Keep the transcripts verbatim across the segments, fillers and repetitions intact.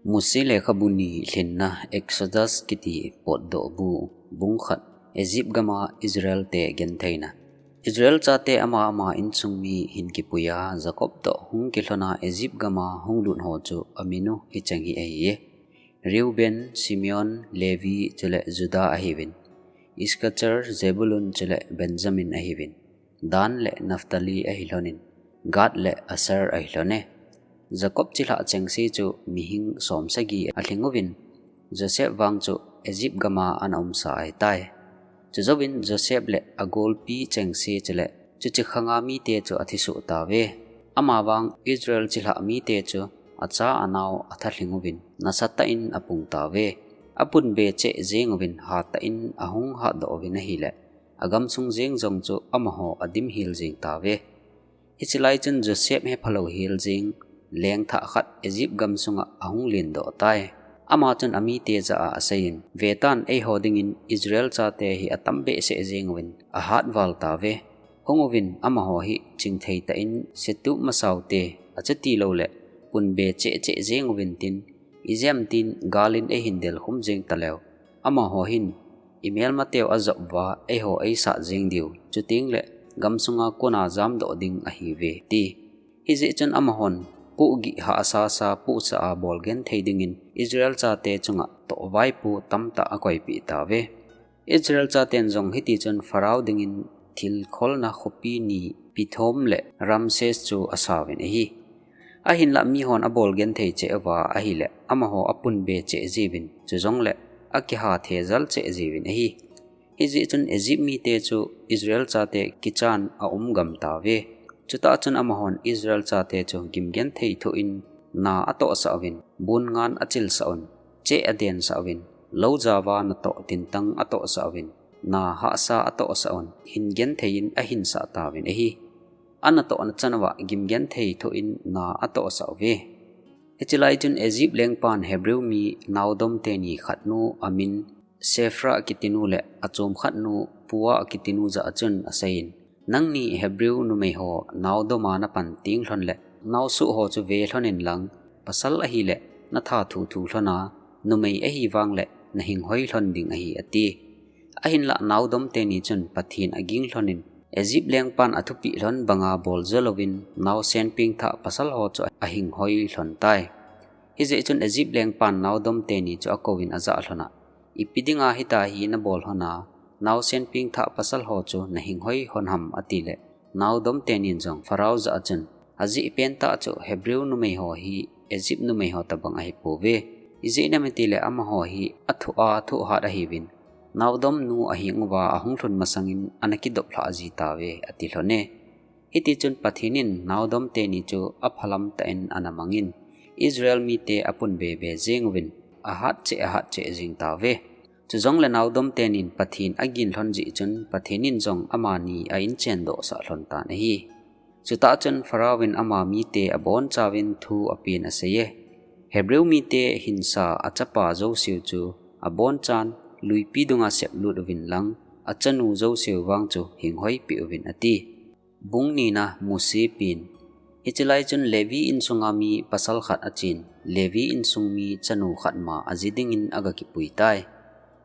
Mose lekhabu ni lhinna. Exodus kiti potdoh bu. Bung khat. Egypt gama Israel te gentheina. Israel chate ama ama insung mi hin kipuiya Jacob toh hung kilhona Egypt gama hung lut ho chu amin u hicheng hi ahi e. Reuben, Simeon, Levi chule Judah ahiuvin. Issachar, Zebulun chule Benjamin ahiuvin. Dan le Naphtali ahi lhonin, Gad le Asher ahi lhon e. Jacob chilhah chengse chu mihing som sagi alhing uvin, Joseph vang chu Egypt gama ana umsa ahitai. Chujouvin Joseph le agolpi chengse chule chuche khanga mite chu athisoh tauve. Ama vang Israel chilhah mite chu acha anao athalhing uvin, nasatah in apung tauve. Apunbe cheh jeng uvin, hatah in ahung hatdoh uvin ahile, agamsung jeng jong chu amaho adim hel jeng tauve. Hiche lai chun Joseph hephalou hel jeng lengthah khat Egypt gamsunga ahung lendoh tai. Ama chun amite jah a aseiyin, Vetan, eiho dingin Israel chate hi atam behseh jeng uvin, ahat val tauve. Hung uvin, amaho hi chingthei tah in setup masaute, achuti loule punbe cheh cheh jeng uvin tin, ijemtin galin eihin delkhum jeng taleu, amaho hin imelmateu ajop uva eiho eisat jeng diu, chutengle gamsunga kona jamdoh ding ahiuve, ati. Hijeh chun amahon pohgih hahsa sa pohsa a bol genthei dingin Israel chate chunga tohvaipo tamtah akoipeh tauve. Israel chaten jong hitichun Pharaoh dingin thilkholna khopi ni Pithom le Ramses chu asauvin ahi. Ahinlah mihon abol genthei cheh uva ahile, amaho apunbe cheh jiuvin, chujongle akiha thejal cheh jiuvin ahi. Hijeh chun Egypt mite chu Israel chate kichan aum gam tauve. Chutah chun amahon Israel chate chu gimgenthei thoh in na atohsah uvin, bonngan achilsah un, cheh adensah uvin, lou java natoh tintang atohsah uvin, na hahsa atohsah un, hin genthei in ahinsah tauvin ahi. Anatohna chan uva gimgenthei thoh in na atohsah uve. Hiche lai chun Egypt lengpan Hebrew mi naodom teni khatnu amin Shiphrah kitinu le achom khatnu Puah kitinu jah a chun aseiyin, Nangni Hebrew numeiho naodoma napan teng lhon le, naosoh ho chu ve lhon inlang, pasal ahile natha thuthu lhon a, numei ahi vangle nahinghoi lhon ding ahi, ati. Ahinlah naodom teni chun Pathen aging lhonin, Egypt lengpan athupeh lhon banga bol jouvin naosen pengthah pasal ho chu ahinghoi lhon tai. Hijeh chun Egypt lengpan naodom teni chu akouvin ajah lhona, Ipi dinga hitia hi nabol lhon a, naosen pengthah pasal ho chu nahinghoi lhon ham, atile, naodom tenin jong Pharaoh jah a chun, Ajeh pentah chu Hebrew numeiho hi Egypt numeiho tobang ahipouve. Ijeh inem itile amaho hi athoh a thohhat ahiuvin, naodomnu aheng uva ahung lhun masangin ana kidop lhah ji tauve, ati lhon e. Hitichun Pathen in naodom teni chu aphalam tah in ana mangin, Israel mite apunbe be jeng uvin, ahat cheh ahat cheh jeng tauve. Chujongle naodom tenin Pathen agin lhon jeh chun Pathen in jong amani a-inchen dohsah lhon tan ahi. Chutah chun Pharaoh in ama mite abonchauvin thu apen aseiye, Hebrew mite hinsa achapa jouseu chu abonchan luipi dunga seplut uvin lang, achanu jouseu vang chu hinghoipeh uvin, ati. Bung nina. Mose pen. Hiche lai chun Levi insunga mi pasal khat achen, Levi insung mi chanu khat ma aji dingin aga kipui tai.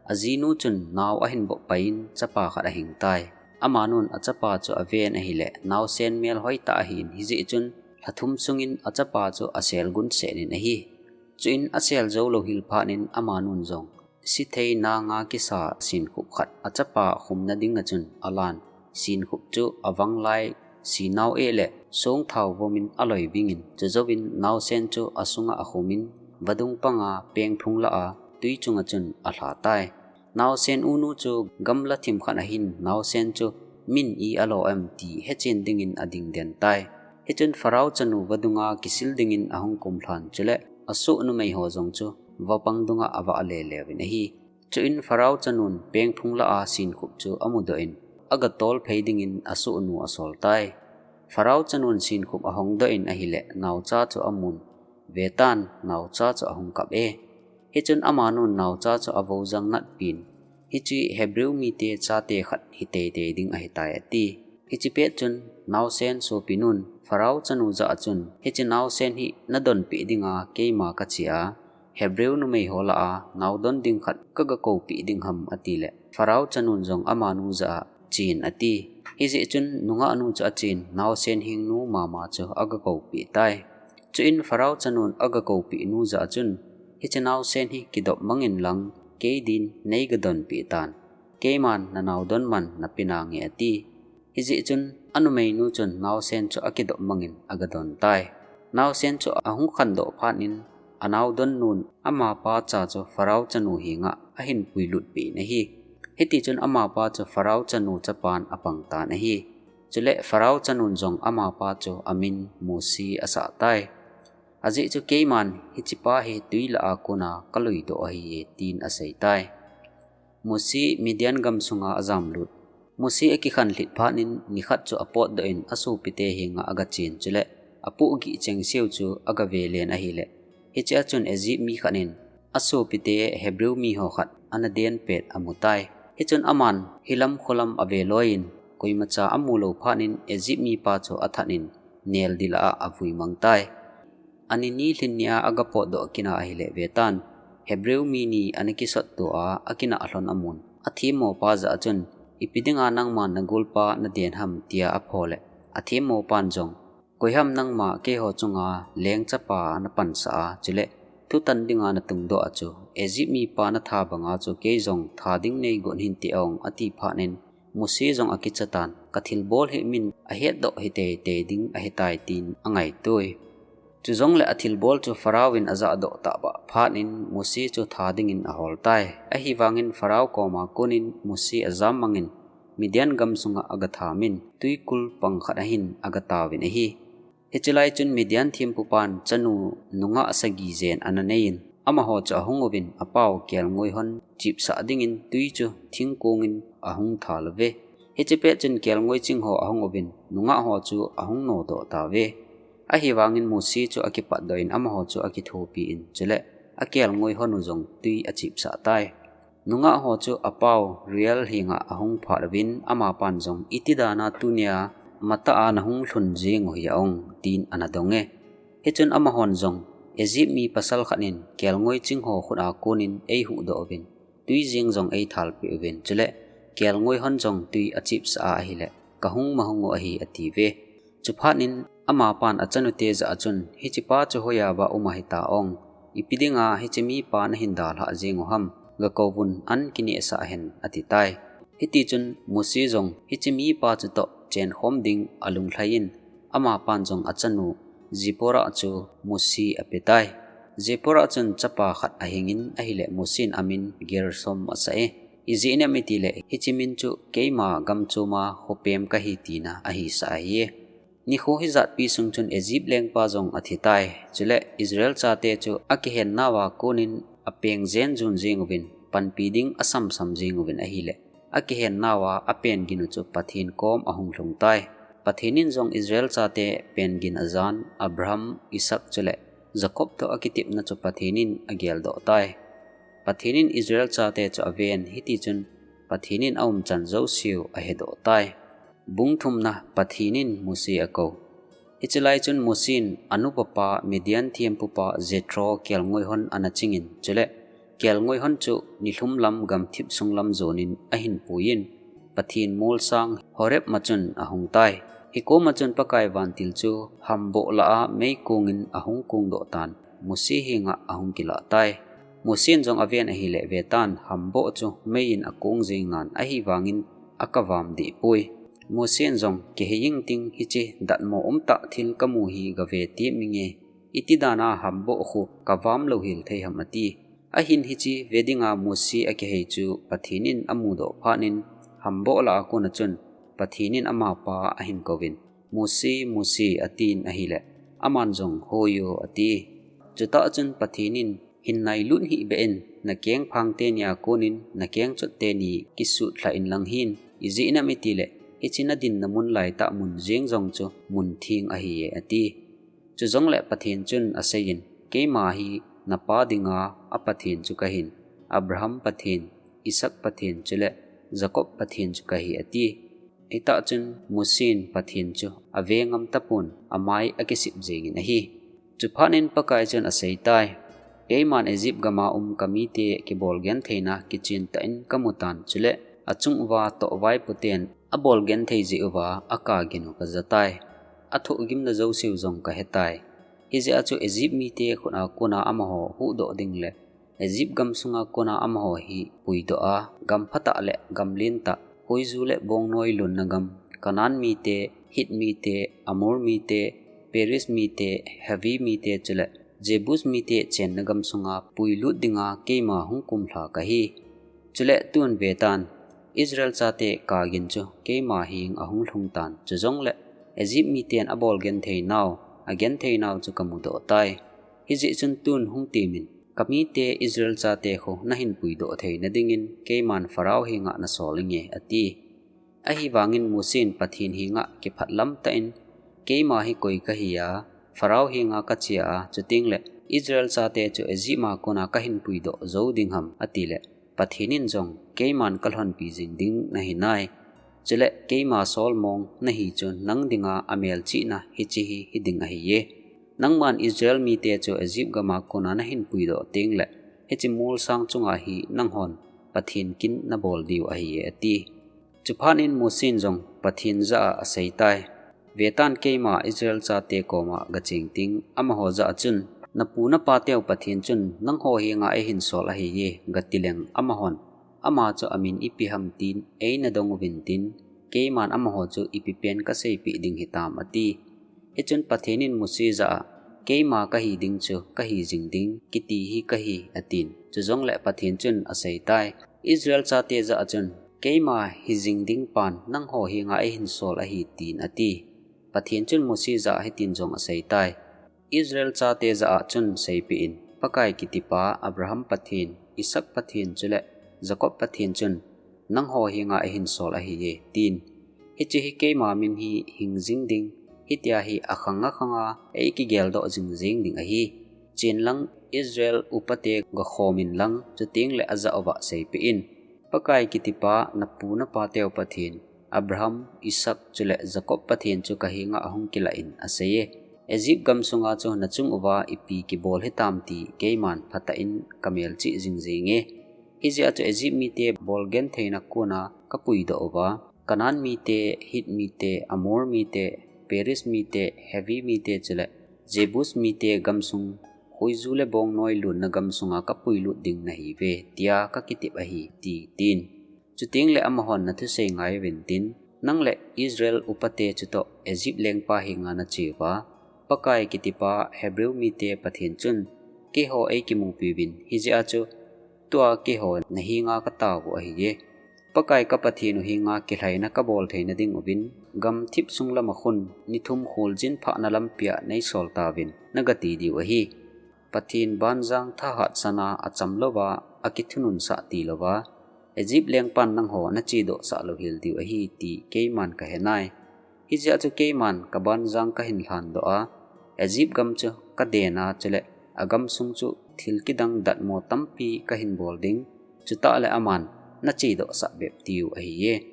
Ajinu chun nao ahin bop pai in chapa khat ahing tai. Amanun achapa chu aven ahile, naosen melhoi tah ahin, hijeh chun lha thum sungin achapa chu asel gunsenin ahi. Chuin asel jou lou hil phat in amanun jong sithei nanga kisa sinkhup khat achapa khumna dinga chun alan. Sinkhup chu avanglai sinao eh le songthao vomin aloi bingin, chujouvin naosen chu asunga akhumin, vadung panga pengphung lah a tui chunga chun alha tai. Naosen unu chu gamla thim khat ahin, naosen chu min i alo em ti hechen dingin ading den tai. Hichun Pharaoh chanu vadunga kisil dingin ahung kum lhan, chule asoh numeiho jong chu vapang dunga avah lele uvin ahi. Chuin Pharaoh chanun pengphung lah a sinkhup chu amudoh in, aga tolphei dingin asohnu asol tai. Pharaoh chanun sinkhup ahongdoh in ahile, naocha chu amun, vetan, naocha chu ahung kap e. Hichun amanun naocha chu avojang natpin, hiche Hebrew mite chate khat hi teitei ding ahitai, ati. Hiche pet chun naosen sopinun Pharaoh chanu jah a chun, hiche naosen hi nadonpeh dinga keima kache a, Hebrew numei ho lah a naodon ding khat ka ga koupeh ding ham, a ti le, Pharaoh chanun jong amanu jah a chen, a ti. Hijeh chun nungah nu chu a chen, naosen hing nu mama chu a ga koupeh tai. Chuin Pharaoh chanun a ga koupeh nu jah a chun, Hiche naosen hi kidop mang in lang, kei din nei ga donpeh tan. Keiman na naodon man na pe nange, a ti. Hijeh chun a numeinu chun naosen chu a kidop mang in a ga don tai. Naosen chu a hung khandoh phat in a naodon nun amapa cha chu Pharaoh chanu henga a hin puilut peh in ahi. Hiti chun amapa chu Pharaoh chanu chapan a pang tan ahi. Chule Pharaoh chanun jong amapa chu amin Mose a sah tai. Ajeh chu keiman hichepa hi tui lah a kona ka lui doh ahi e, tin a sei tai. Mose Midian gam sunga a jamlut. Mose a kikhanlhit phat in nikhat chu a potdoh in a sopite henga a ga chen chule a pohgih chengse u chu a ga ve len ahile, hiche a chun Egypt mi khat in a sopite Hebrew mi ho khat ana den pet a mu tai. Hichun aman hilam kholam a ve loi in, koimacha a mu lou phat in Egypt mipa chu a that in nel dil a a vui mang tai. Ani ni lhin nia a ga potdoh kit a ahile ve tan, Hebrew mi ni ana kisot tua a kinah lhon a mun a themmo pa jah a chun, Ipi dinga nangman na golpa na den ham, tia a pho le, a themmo pan jong, Koi ham nangma keiho chunga lengchapa na pansah a, chule thutan dinga na tungdoh a chu Egypt mipa na tha banga chu kei jong tha ding nei gon hinte, ong, a ti phat in Mose jong a kicha tan, Ka thilbol hi min a hetdoh hi teitei ding ahi tai, tin a ngaito e. Chujongle a thilbol chu Pharaoh in a jahdoh tahbeh phat in Mose chu tha dingin a hol tai. Ahivangin Pharaoh koma konin Mose a jam mang in Midian gam sunga a ga tham in tuikul pang khat a hin a ga tao in ahi. Hiche lai chun Midian thempu pan chanu nungah sagi jen ana nei in, amaho chu a hung uvin a pau kelngoi hon chipsah dingin tui chu thingkong in a hung thal uve. Hiche pet chun kelngoi ching ho a hung uvin nungah ho chu a hung nodoh tauve. Ahivangin Mose chu a kipatdoh in amaho chu a kithopi in, chule a kelngoi hon u jong tui a chipsah tai. Nungah ho chu a pau Reuel henga a hung phat uvin, amapan jong, Iti dana tunia matah a na hung lhun jing u hia, ong, tin ana dong e. Hichun amahon jong, Egypt mi pasal khat in kelngoi ching ho khut a konin ei huhdoh uvin, tui jeng jong ei thalpeh uvin, chule kelngoi hon jong tui a chipsah a ahile, ka hung mahung u ahi, a ti uve. Chuphat in amapan a chanute jah a chun, Hichepa chu hoiya va um ahi ta, ong, ipi dinga hiche mipa na hin dalhah jeng u ham, ga kouvun, an kinehsah hen, a ti tai. Hiti chun Mose jong hiche mipa chu toh chenkhom ding a lunglhai in, amapan jong a chanu Zipporah chu Mose a pe tai. Zipporah chun chapa khat a hing in ahile Mose in a min Gershom a sah e. Ijeh inem itile hiche min chu keima gam choma khopem ka hi tina a hisah ahi e. Nikho hijat pi sung chun Egypt lengpa jong a thi tai. Chule Israel chate chu a kihen nauva konin a peng jen jun jeng uvin, panpi ding a samsam jeng uvin ahile, a kihen nauva a pen gin u chu Pathen kom a hung lhung tai. Pathen in jong Israel chate pen gin a jan Abraham, Isaac chule Jacob toh a kitepna chu Pathen in a geldoh tai. Pathen in Israel chate chu a ven, hiti chun Pathen in a umchan jouse u a hedoh tai. Bung thumna, Pathen in Mose a kou. Hiche lai chun Mose in a nupapa Midian thempupa Jethro kelngoi hon ana chingin, chule kelngoi hon chu nilhum lam gamthip sung lam jonin a hin puiyin, Pathen molsang Horeb ma chun a hung tai. Hikoma chun Pakai vantil chu hamboh lah a meikong in a hung kongdoh tan, Mose henga a hung kilah tai. Mose in jong a ven ahile ve tan, hamboh chu mei in a kong jeng nan ahivangin a kavam deh poi. Mose in jong, Kihei ing ting, hiche datmo umtah thil ka mu hi ga ve tep inge, iti dana hamboh khu kavam louhel thei ham, a ti. Ahin hiche ve dinga Mose a kihei chu Pathen in a mudoh phat in, hamboh lah a kona chun Pathen in amapa a hin kouvin, Mose, Mose, a tin ahile, aman jong, Hoi o, a ti. Chutah chun Pathen in, Hin nailut hih beh in, na kengphang teni a konin na kengchot teni kisut lhah in lang hin, ijeh inem itile hiche na dinna mun laitah mun jeng jong chu mun theng ahi e, a ti. Chujongle Pathen chun a seiyin, Keima hi na pa dinga a Pathen chu ka hin, Abraham Pathen, Isaac Pathen chule Jacob Pathen chu ka hi, a ti. Hitah chun Mose in Pathen chu a ve ngam tapon, a mai a kisip jengin ahi. Chuphat in Pakai chun a sei tai, Keiman Egypt gama um kamite kibol gentheina kichen tah in kamu tan, chule achung uva tohvaipo ten abol genthei jeh uva akagin u kaja tai. Athohgimna jouseu jong kahe tai. Hijeh a chu Egypt mite khut a kona amaho huhdoh ding le Egypt gamsunga kona amaho hi puidoh a, gam phatah le gam lentah, huiju le bongnoi lunna gam, Canaan mite, Hit mite, Amor mite, Periz mite, Hivi mite chule Jebus mite chenna gamsunga puilut dinga keima hung kumlha kahi. Chule tun vetan, Israel chate kagin chu keima heng ahung lhung tan, chujongle Egypt miten abol genthei nau, agenthei nau chu kamudoh tai. Hijeh chun tun hung temin, kamite Israel chate khu nahin puidoh theina dingin keiman Pharaoh henga nasol inge, ati. Ahivangin Mosen Pathen henga kiphatlam tah in, keima hi koi kahi a, Pharaoh henga kache a, chuteng le Israel chate chu Egypt a kona kahin puidoh jou ding ham, ati le, Pathen in jong keiman kalhonpi jing ding nahi nai. Chule keima solmong nahi chu nang dinga amelchihna hiche hi hiding ahiye. Nangman Israel mite chu Egypt gama kona nahin puidoh teng le, hiche molsang chunga hi nanghon Pathen kin nabol diu ahiye, ati. Chuphat in Mosen jong Pathen jah a asei tai. Vetan keima Israel chate koma gacheng teng amaho jah a chun, napu napateu Pathen chun nangho henga eihin sol ahiye, gati leng amahon, ama chu amin ipi ham tin eina dong uvin tin, keiman amaho chu ipi pen kaseipeh ding hitam, ati. Hichun Pathen in Mose jah a, keima kahi ding chu kahi jing ding, kiti hi kahi, atin. Chujongle Pathen chun asei tai, Israel chate jah a chun, keima hi jing ding pan nangho henga eihin sol ahi, tin ati. Pathen chun Mose jah a hitin jong asei tai, Israel chate jah a chun seipeh in, Pakai kitipa Abraham Pathen, Isaac Pathen chule Jacob Pathen chun, nangho henga eihin sol ahiye, tin. Hiche hi keima min hi hing jing ding, hitia hi akhang akhanga eikigeldoh jing jing ding ahi. Chen lang Israel upate gakhom in lang, chuteng le ajah uva seipeh in, Pakai kitipa napu napateu Pathen, Abraham, Isaac chule Jacob Pathen chu kahenga ahung kilah in aseiye. Egypt gamsunga chu nachung uva ipi kibol hitam ti keiman phatah in kamelchih jing jinge. Hijeh a chu Egypt mite bol gentheina kona kapuidoh uva, Canaan mite, Hit mite, Amor mite, Periz mite, Hivi mite chule Jebus mite gamsung, huiju le bongnoi lunna gamsunga kapuilut ding nahiuve, tia kakitep ahi, ti, tin. Chuteng le amahon nathusei ngai uvin tin, nang le Israel upate chutoh Egypt lengpa henga nache uva, Pakai kitipa Hebrew mite Pathen chun, keiho eikimupi uvin, hijeh a chu tua keiho nahenga katao u ahiye. Pakai ka Pathen u henga kilhaina kabol theina ding uvin, gamthip sung lama khun ni thum kholjin phahna lampia neisol tauvin, nagati diu ahi. Pathen banjang thahat sana acham louva, akithunun sah tilouva, Egypt lengpan nangho nachedoh sah louhel diu ahi, ti keiman kahe nai. Hijeh a chu keiman kabanjang kahin lhandoh a, Egypt gam chu kaden a, chule agamsung chu thil kidang datmo tampi kahin bol ding, chutah le aman nachedoh sah bep tiu ahiye.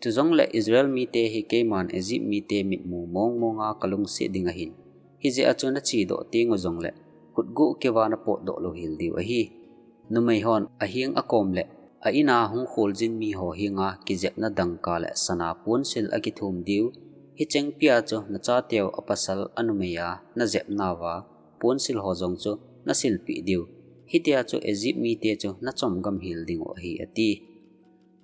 Chujongle Israel mite hi keiman Egypt mite mitmu mong monga kalungset ding ahin. Hijeh a chu nachedoh teng u jongle, khutguh keuva napotdoh louhel diu ahi. Numei hon aheng akom le a-in a hung kholjin miho henga kijepna dangka le sana ponsil akithum diu. Hichengpia chu nachateu apasal anumei a najepnauva ponsil ho jong chu nasilpeh diu. Hitia chu Egypt mite chu nachom gam hel ding u ahi, ati.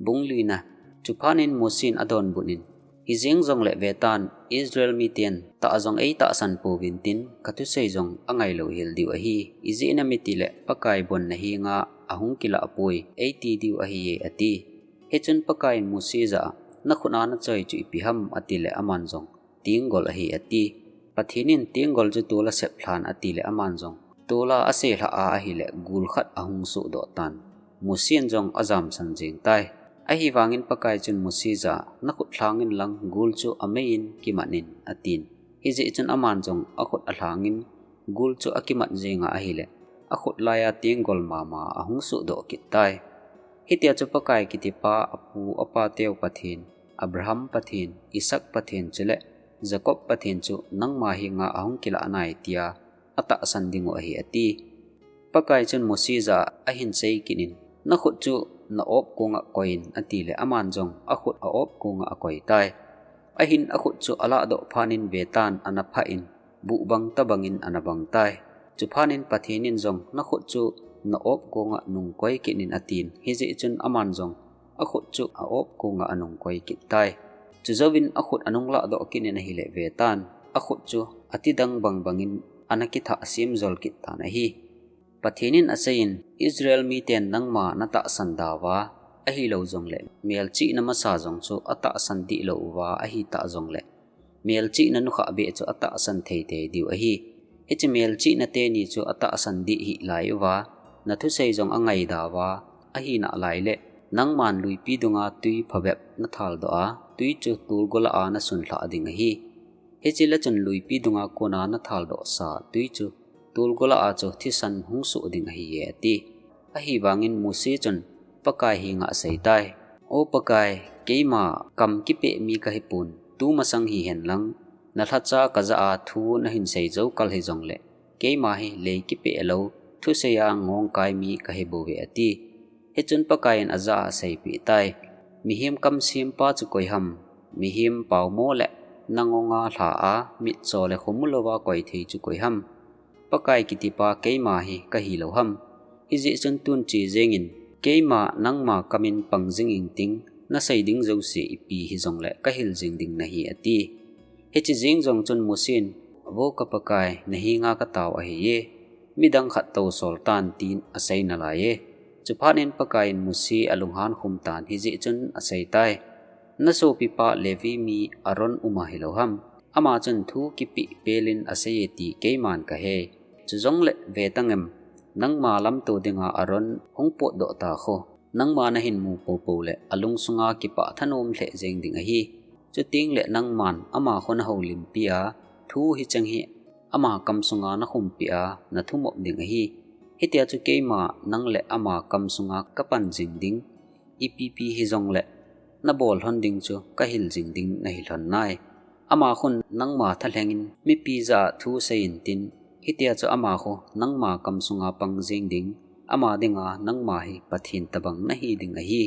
Bung lina. Chuphat in Mosen adonbut in, hijeng jongle vetan Israel miten tah jong eitahsan pouvin tin, kathusei jong angai louhel diu ahi. Ijeh inem itile Pakai bon nahenga ahung kilah poi, eiti diu ahiye, ati. Hichun Pakaiyin Mose jah a, nakhut a nachoi chu ipi ham, atile aman jong, tenggol ahi, ati. Pathen in tenggol chu tola seplhan, atile aman jong tola aselhah a ahile gul khat ahung sohdoh tan. Mosen jong ajamsan jeng tai. Ahivangin Pakai chun Mose jah a, nakhut lhangin lang gul chu ameiyin kimanin, atin. Hijeh chun aman jong akhut alhangin gul chu akimat jenga ahile, akhut laiya tenggol mama ahung sohdoh kit tai. Hitia chu Pakai kitipa apu apateu Pathen, Abraham Pathen, Isaac Pathen chule Jacob Pathen chu nangma henga ahung kilah nai tia atahsan diu ahi, ati. Pakai chun Mose jah a ahin sei kit in, "Nakhut chu na-op kong a koi in," ati le, aman jong akhut a-op kong a akoi tai. Ahin akhut chu alahdoh phat in vetan ana phah in, buh bang tabang in ana bang tai. Chuphat in Pathen in jong, "Nakhut chu na-op kong a nung koi kit in," atin, hijeh chun aman jong akhut chu a-op kong a anung koi kit tai. Chujouvin akhut anung lahdoh kit in ahile vetan, akhut chu ati dang bang bang in ana kithah sim jol kit tan ahi. Pathen in asei in, "Israel miten nangma natahsan da uva, ahilou jongle, melchihna masa jong chu atahsan dih lou uva ahitah jongle, melchihna nukhah beh chu atahsan thei thei diu ahi. Hiche melchihna teni chu atahsan dih hih lai uva, nathusei jong angaida uva, ahinalai le, nangman luipi dunga tui phabep nathaldoh a, tui chu tolgo lah a nasunlhah ding ahi. Hiche le chun luipi dunga kona nathaldoh sa tui chu tolgo lah a chu thisan hung soh ding ahi e," ati. Ahivangin Mose chun Pakai henga asei tai. "O Pakai, keima kam kipeh mi kahipon, tumasang hihen lang, nalhacha kajah a thu nahin sei jou kal hijongle, keima hi lei kipeh lou, thusei a ngongkai mi kahi bouve," ati. Hichun Pakai in ajah a aseipeh tai. "Mihem kamsempa chu koi ham? Mihem paomo le nangonga lha a mitcho le khomu louva koi thei chu koi ham? Pakai kitipa keima hi kahi lou ham? Hijeh chun tun che jeng in, keima nangma kam in pang jing ing ting, nasei ding jouse ipi hijongle kahil jing ding nahi," ati. Hiche jeng jong chun Mose in, "Vo ka Pakai, nahenga katao ahi e, midang khat tou sol tan," tin asei nalai e. Chuphat in Pakai in Mose alunghan khum tan, hijeh chun asei tai. "Nasopipa Levi mi Aaron um ahilou ham? Ama chun thu kipeh pel in asei e ti keiman kahe. Chujongle vetang em, nangma lamto dinga Aaron hung potdoh ta khu, nangma nahin mu poupou le alung sunga kipah thanom lheh jeng ding ahi. Chuteng le nangman ama khu nahoulimpi a, thu hicheng hi ama kam sunga nakhumpi a, nathumop ding ahi. Hitia chu keima nang le ama kam sunga kapan jing ding, ipipi hijongle nabol lhon ding chu kahil jing ding nahi lhon nai. Ama khun nangma thalheng in mipi jah a thu sei intin, hitia chu ama khu nangma kam sunga pang jing ding, ama dinga nangma hi Pathen tabang nahi ding ahi.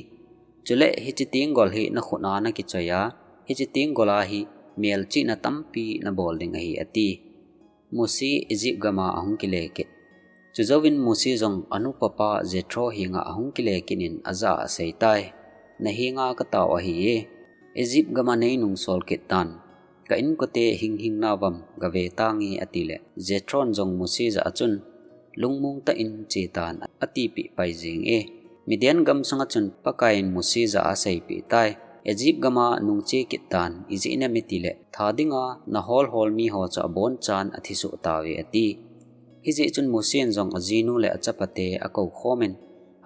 Chule hiche tenggol hi nakhut a nakichoi a, hiche tenggol a hi melchihna tampi nabol ding ahi," ati. Mose Egypt gama ahung kile kit. Chujouvin Mose jong anupapa Jethro henga ahung kile kit in ajah a asei tai. "Nahenga katao ahi e. Egypt gama neinung sol kit tan. Ka inkote hing hing nauvam, gave tange," ati le, Jethron jong Mose jah a chun, "Lungmong tah in che tan," atipeh pai jeng e. Midian gam sunga chun Pakai in Mose jah a aseipeh tai. "Egypt gama nungche kit tan, ijeh inem itile, tha dinga nahol hol miho chu abonchan athisoh tauve," ati. Hijeh chun Mose in jong ajinu le achapate akou khom in,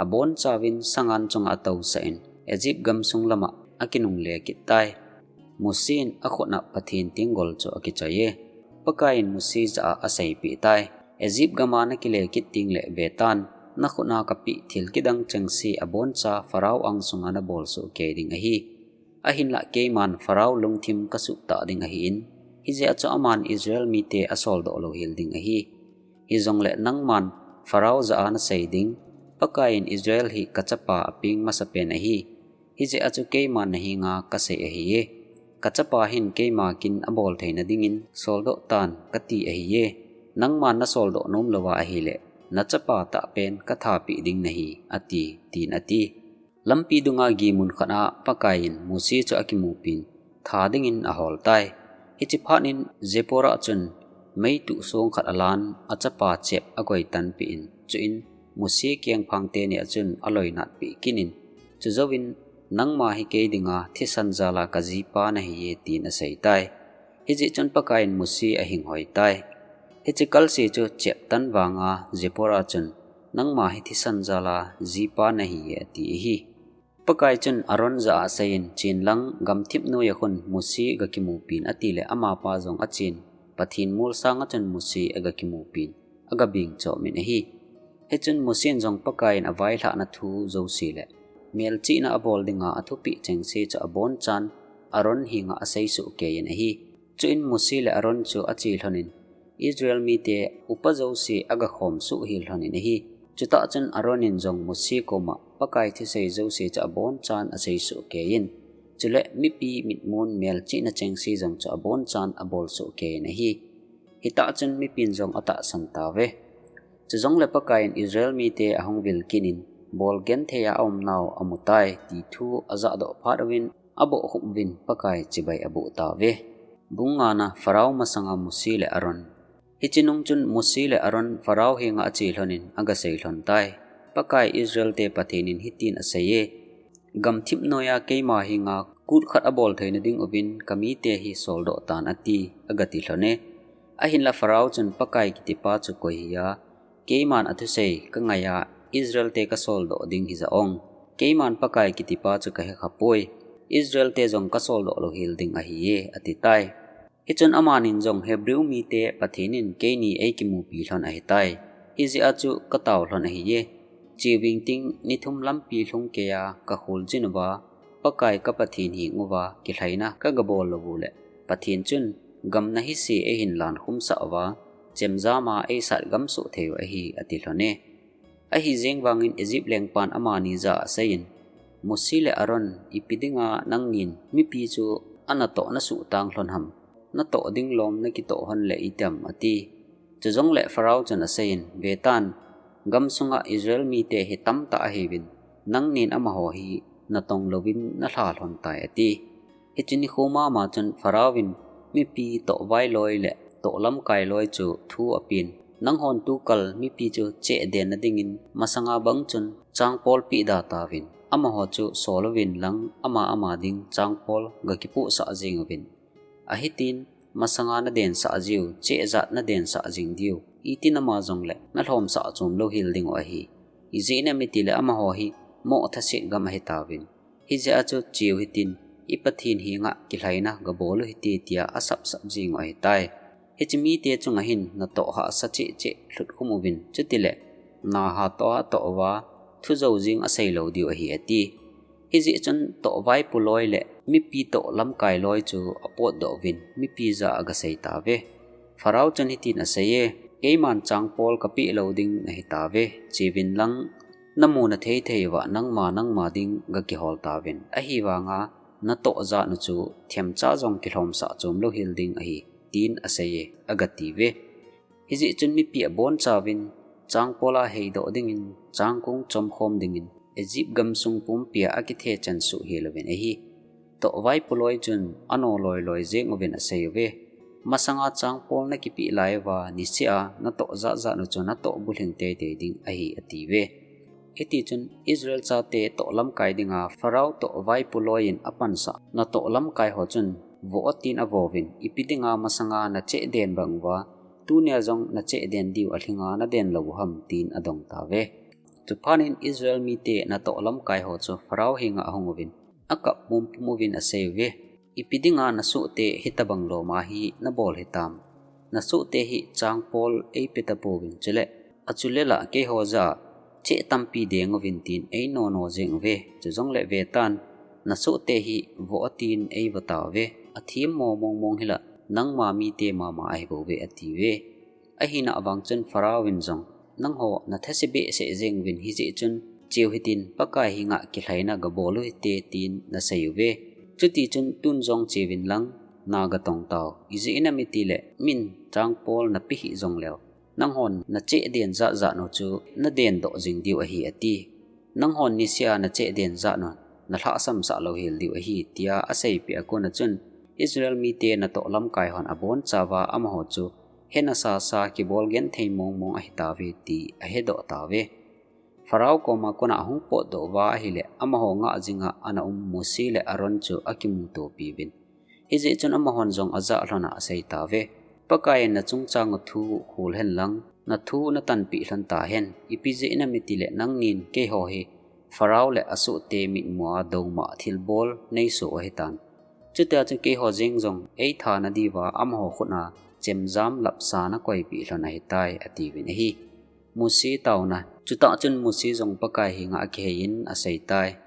abonchauvin sangan chunga atousah in, Egypt gamsung lama akinungle kit tai. Mose in akhut a Pathen tenggol chu akichoi e. Pakai in Mose jah a aseipeh tai. "Egypt gama nakile kit tengle vetan, nakhut a kapeh thil kidang chengse aboncha Pharaoh angsunga nabol soh kei ding ahi. Ahinlah keiman Pharaoh lungthim kasuh tah ding ahin, hijeh a chu aman Israel mite asoldoh lou hel ding ahi. Hijongle nangman Pharaoh jah a nasei ding, 'Pakai in Israel hi kachapa apeng masapen ahi. Hijeh a chu keiman nahenga kasei ahi e. Kachapa hin keima kin abol theina dingin soldoh tan kati ahi e. Nangman nasoldoh nom louva ahile, nachapa tahpen kathapeh ding nahi,' ati, tin ati. Lampi dunga gimun khat a Pakai in Mose chu akimupin, tha dingin ahol tai. Hiche phat in Zipporah chun meituh song khat alan, achapa chep agoitanpeh in, chuin Mose kiang phang teni a chun aloinatpeh kit in, chujouvin, 'Nangma hi kei dinga thisan jal a kajipa nahi e,' tin asei tai. Hijeh chun Pakai in Mose ahinghoi tai. Hiche kalse chu chep tan vanga Zipporah chun, 'Nangma hi thisan jal a jipa nahi e,' ati ahi. Pakai chun Aaron jah a aseiyin, "Chenlang gamthip noiya khun Mose gakimupin," atile amapa jong achen, Pathen mol sanga chun Mose agakimupin, agabeng chomin ahi. Hichun Mose in jong Pakai in availhahna thu jouse le melchihna abol dinga athupeh chengse chu abonchan Aaron henga aseisoh keiyin ahi. Chuin Mose le Aaron chu ache lhonin, Israel mite upa jouse agakhom suh hel lhon in ahi. Chutah chun Aaron in jong Mose koma Pakai thusei jouse chu abonchan asei suh kei in, chule mipi mitmun melchihna chengse jong chu abonchan abol suh kei in ahi. Hitah chun mipin jong atahsan tauve. Chujongle Pakaiyin Israel mite ahung vil kit in, bol genthei a aumnau amutai, ti thu ajahdoh phat uvin, abohkhup uvin Pakai chibai aboh tauve. Bung ngana. Pharaoh masanga Mose le Aaron. Hiche nung chun Mose le Aaron Pharaoh henga ache lhon in agasei lhon tai. Pakai Israel te Pathen in hitin aseiye, Gamthip noiya keima henga kut khat abol theina ding uvin kamite hi soldoh tan ati, agati lhon e. Ahinla Pharaoh chun Pakai kitipa chu koi hia, keiman athusei kangaiya Israel te kasoldoh ding hija ong. Keiman Pakai kitipa chu kahe khapoi. Israel te jong kasoldoh lou hel ding ahiye, ati tai. Hichun amanin jong Hebrew mite Pathen in keini eikimupi lhon ahitai. Hijeh a chu katao lhon ahiye. Chiuving ting nithum lampi lhung keiya kakholjin uva, Pakai ka Pathen henguva kilhaina kagabol lou uleh, Pathen chun gam nahise eihin lankhum sah uva, chemjama eisat gam soh thei u ahi, ati lhon e. Ahi jeng vangin Egypt lengpan amani jah a aseiyin, Mose le Aaron, ipi dinga nangnin mipi chu anatoh nasuh tang lhon ham? Natoh ding lom nakitoh hon le item, ati. Chujongle Pharaoh chun aseiyin, Vetan, gamsunga Israel mite hi tamtah ahiuvin, nangnin amaho hi natong louvin nalha lhon tai, ati. Hiche nikho mama chun Pharaoh in mipi tohvai loi le toh lamkai loi chu thu apen. Nanghon tukal mipi chu chehden nadingin masanga bang chun changpol pehda tauvin. Amaho chu sol uvin lang ama ama ding changpol gakipohsah jeng uvin. Ahitin masanga nadensah jiu, chehjat nadensah jing diu. Itin ama jongle nalhomsah chom lou hel dingu ahi. Ijeh inem itile amaho hi moh thaset gam ahitauvin. Hijeh a chu cheu hitin, i Pathen henga kilhaina gabol u hite, tia asapsap jing u ahitai. Hiche mite chunga hin natoh hahsa cheh cheh lhutkhum uvin, chutile na hatoh a atoh uva, thu jou jing asei lou diu ahi, ati. Hijeh chun tohvaipo loi le mipi toh lamkai loi chu apotdoh uvin, mipi jah a agasei tauve. Pharaoh chun hitin aseiye, Keiman changpol kapeh lou ding nahitauve, cheuvin lang, namu nathei thei uva nangma nangma ding gakihol tauvin, ahivanga natoh jat u chu themcha jong kilhomsah chom lou hel ding ahi, tin aseiye, agatiuve. Hijeh chun mipi abonchauvin changpol a heidoh dingin changkong chomkhom dingin Egypt gamsung pumpia akithe chan suh hel uvin ahi. Tohvaipo loi chun ano loi loi jeng uvin aseiuve, Masanga changpol nakipeh lai uva niseh a natoh jat jat u chu natoh bulhing teitei ding ahi, atiuve. Hitichun Israel chate toh lamkai dinga Pharaoh tohvaipo loiyin apansah natoh lamkai ho chun, Voh o, tin avouvin, Ipi dinga masanga nachehden bang uva tunia jong nachehden diu alhinga naden lou u ham, tin adong tauve. Chuphat in Israel mite natoh lamkai ho chu Pharaoh henga ahung uvin, akap pumpum uvin aseiuve, Ipi dinga nasohte hitobang loma hi nabol hitam? Nasohte hi changpol eipe tapouvin, chule achulela keiho jah a cheh tampi deng uvin tin einono jeng uve. Chujongle vetan, nasohte hi voh o, tin eivoh tauve. Athem mo mong mong hila nangma mite mama ahibouve, atiuve. Ahina vang chun Pharaoh in jong, Nangho nathase behseh jeng uvin, hijeh chun cheu hitin Pakai henga kilhaina gabol u hite, tin naseiuve. Chutichun tun jong cheuvin lang, na gatong tau. Ijeh inem itile min changpol napeh hih jongleu, nanghon nachehden jat jat u chu nadendoh jing diu ahi, ati. Nanghon niseh a nachehden jat u nalhahsamsah lou hel diu ahi, tia aseipeh a kona chun Israel mite natoh lamkai hon abonchauva amaho chu he nasasa kibol genthei mong mong ahitauve ti ahedoh tauve. Pharaoh koma kona ahung potdoh uva ahile amaho ngah jinga ana um Mose le Aaron chu akimutopiuvin. Hijeh chun amahon jong ajah lhona asei tauve, Pakaiyin nachungchang u thu khol hen lang, nathu natanpeh lhon tahen. Ipi jeh inem itile nangnin keiho hi Pharaoh le asohte mitmua douma thilbol neiso u ahitan. Chutia chu keiho jeng jong eitha nadiuva amaho khut a chemjam lapsa nakoipeh lhon ahitai, atiuvin ahi. Mose taona. Chutah chun Mose jong Pakai henga akiheiyin aseitai,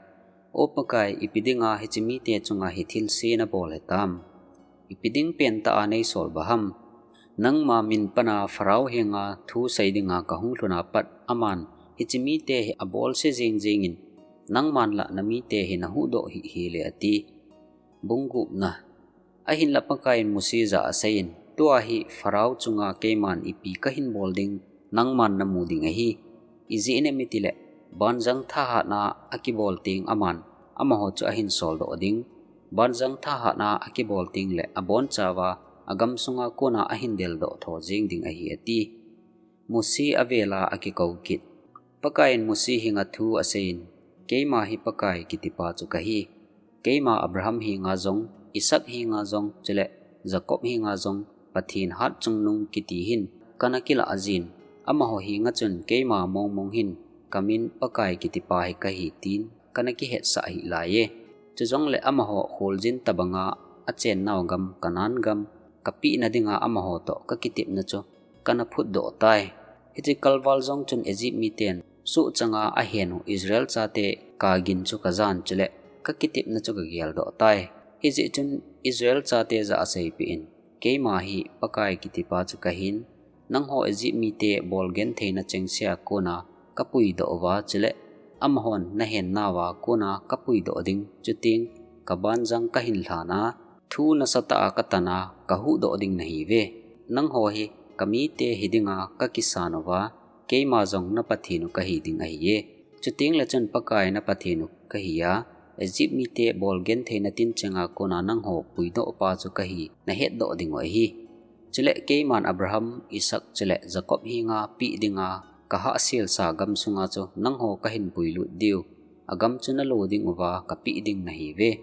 O Pakai, ipi dinga hiche mite chunga hi thilse nabol hitam? Ipi ding pentah a neisol ba ham? Nangma min pana Pharaoh henga thu sei dinga kahung lhun apat aman, hiche mite hi abolse jing jingin, nangman la namite hi nahuhdoh hih hih le ati. Bung gupna. Ahinla Pakaiyin Mose jah a aseiyin, tua hi Pharaoh chunga keiman ipi kahin bol ding, nangman namu ding ahi. Ijeh inem itile, banjang thahatna akibol teng aman, amaho chu ahin soldoh ding. Banjang thahatna akibol teng le abonchauva, agam sunga kona ahin deldoh tho jing ding ahi ati. Mose avela akikou kit. Pakaiyin Mose henga thu aseiyin, keima hi Pakai kitipa chu kahi. Keima Abraham henga jong, Isaac henga jong, chule Jacob henga jong, Pathen hatchungnung kiti hin kana kilah jin, amaho henga chun keima mongmong hin kamin Pakai kitipa hi kahi tin kana kihetsah hih laiye. Chujongle amaho kholjin tabanga achennau gam, Canaan gam, kapehna dinga amaho toh kakitepna chu kana phutdoh tai. Hiche kalval jong chun Egypt miten suhchanga ahen u Israel chate kagin chu kajan chule kakitepna chu kageldoh tai. Hijeh chun Israel chate jah a seipeh in, keima hi Pakai kitipa chu kahin, nangho Egypt mite bolgentheina chengsea kona kapuidoh uva chule amahon nahennauva kona kapuidoh ding, chuteng kabanjang kahin lhana, thu nasatah a katana kahuhdoh ding nahiuve. Nangho hi kamite hidinga kakisan uva, keima jong na Pathen u kahi ding ahiye. Chuteng le chun Pakai na Pathen u kahi a, Egypt mite bolgentheina tinchenga kona nangho puidoh pa chu kahi nahetdoh dingu ahi. Chule keiman Abraham, Isaac chule Jacob henga peh dinga kahahselsa gam sunga chu nangho kahin puilut diu, agam chu nalo ding uva kapeh ding nahiuve.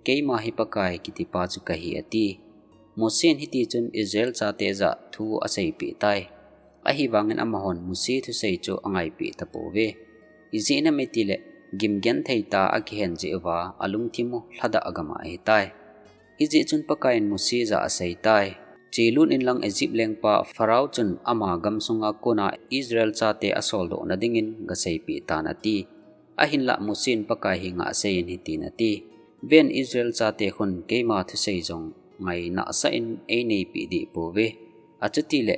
Keima hi Pakai kitipa chu kahi ati. Mosen hitichun Israel chate jah thu aseipeh tai. Ahivangin amahon Mose thusei chu angaipeh tapouve. Ijeh inem itile, gimgenthei tah a akihen jeh uva alungthim u lhadah gam a ahitai. Hijeh chun Pakaiyin Mose jah a aseitai. Chelut inlang Egypt lengpa Pharaoh chun ama gam sunga kona Israel chate asoldohna dingin gaseipeh tan ati. Ahinla Mosen Pakai henga aseiyin hitin ati. Ven Israel chate khun keima thusei jong ngainahsah in eineipeh dehpouve. Achutile,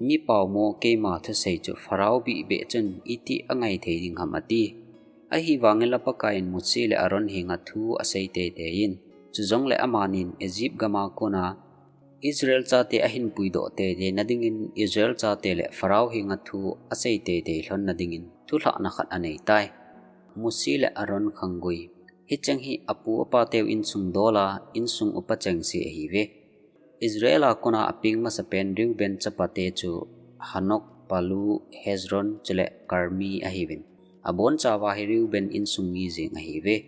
mi paomo keima thusei chu Pharaoh bihbeh chun iti angaithei ding ham ati. Ahivangin la Pakaiyin Mose le Aaron henga thu asei teitei in. Chujongle amanin Egypt gama kona Israel chate ahin puidoh teiteina dingin Israel chate le Pharaoh henga thu asei teitei lhonna dingin thulhahna khat aneitai. Mose le Aaron khanggui. Hicheng hi apu apateu insung dola insung upa chengse ahiuve. Israel a kona apeng masapen Reuben chapate chu Hanok, Palu, Hezron chule Karmi ahiuvin. Abonchauva hi Reuben insung mi jeng ahiuve.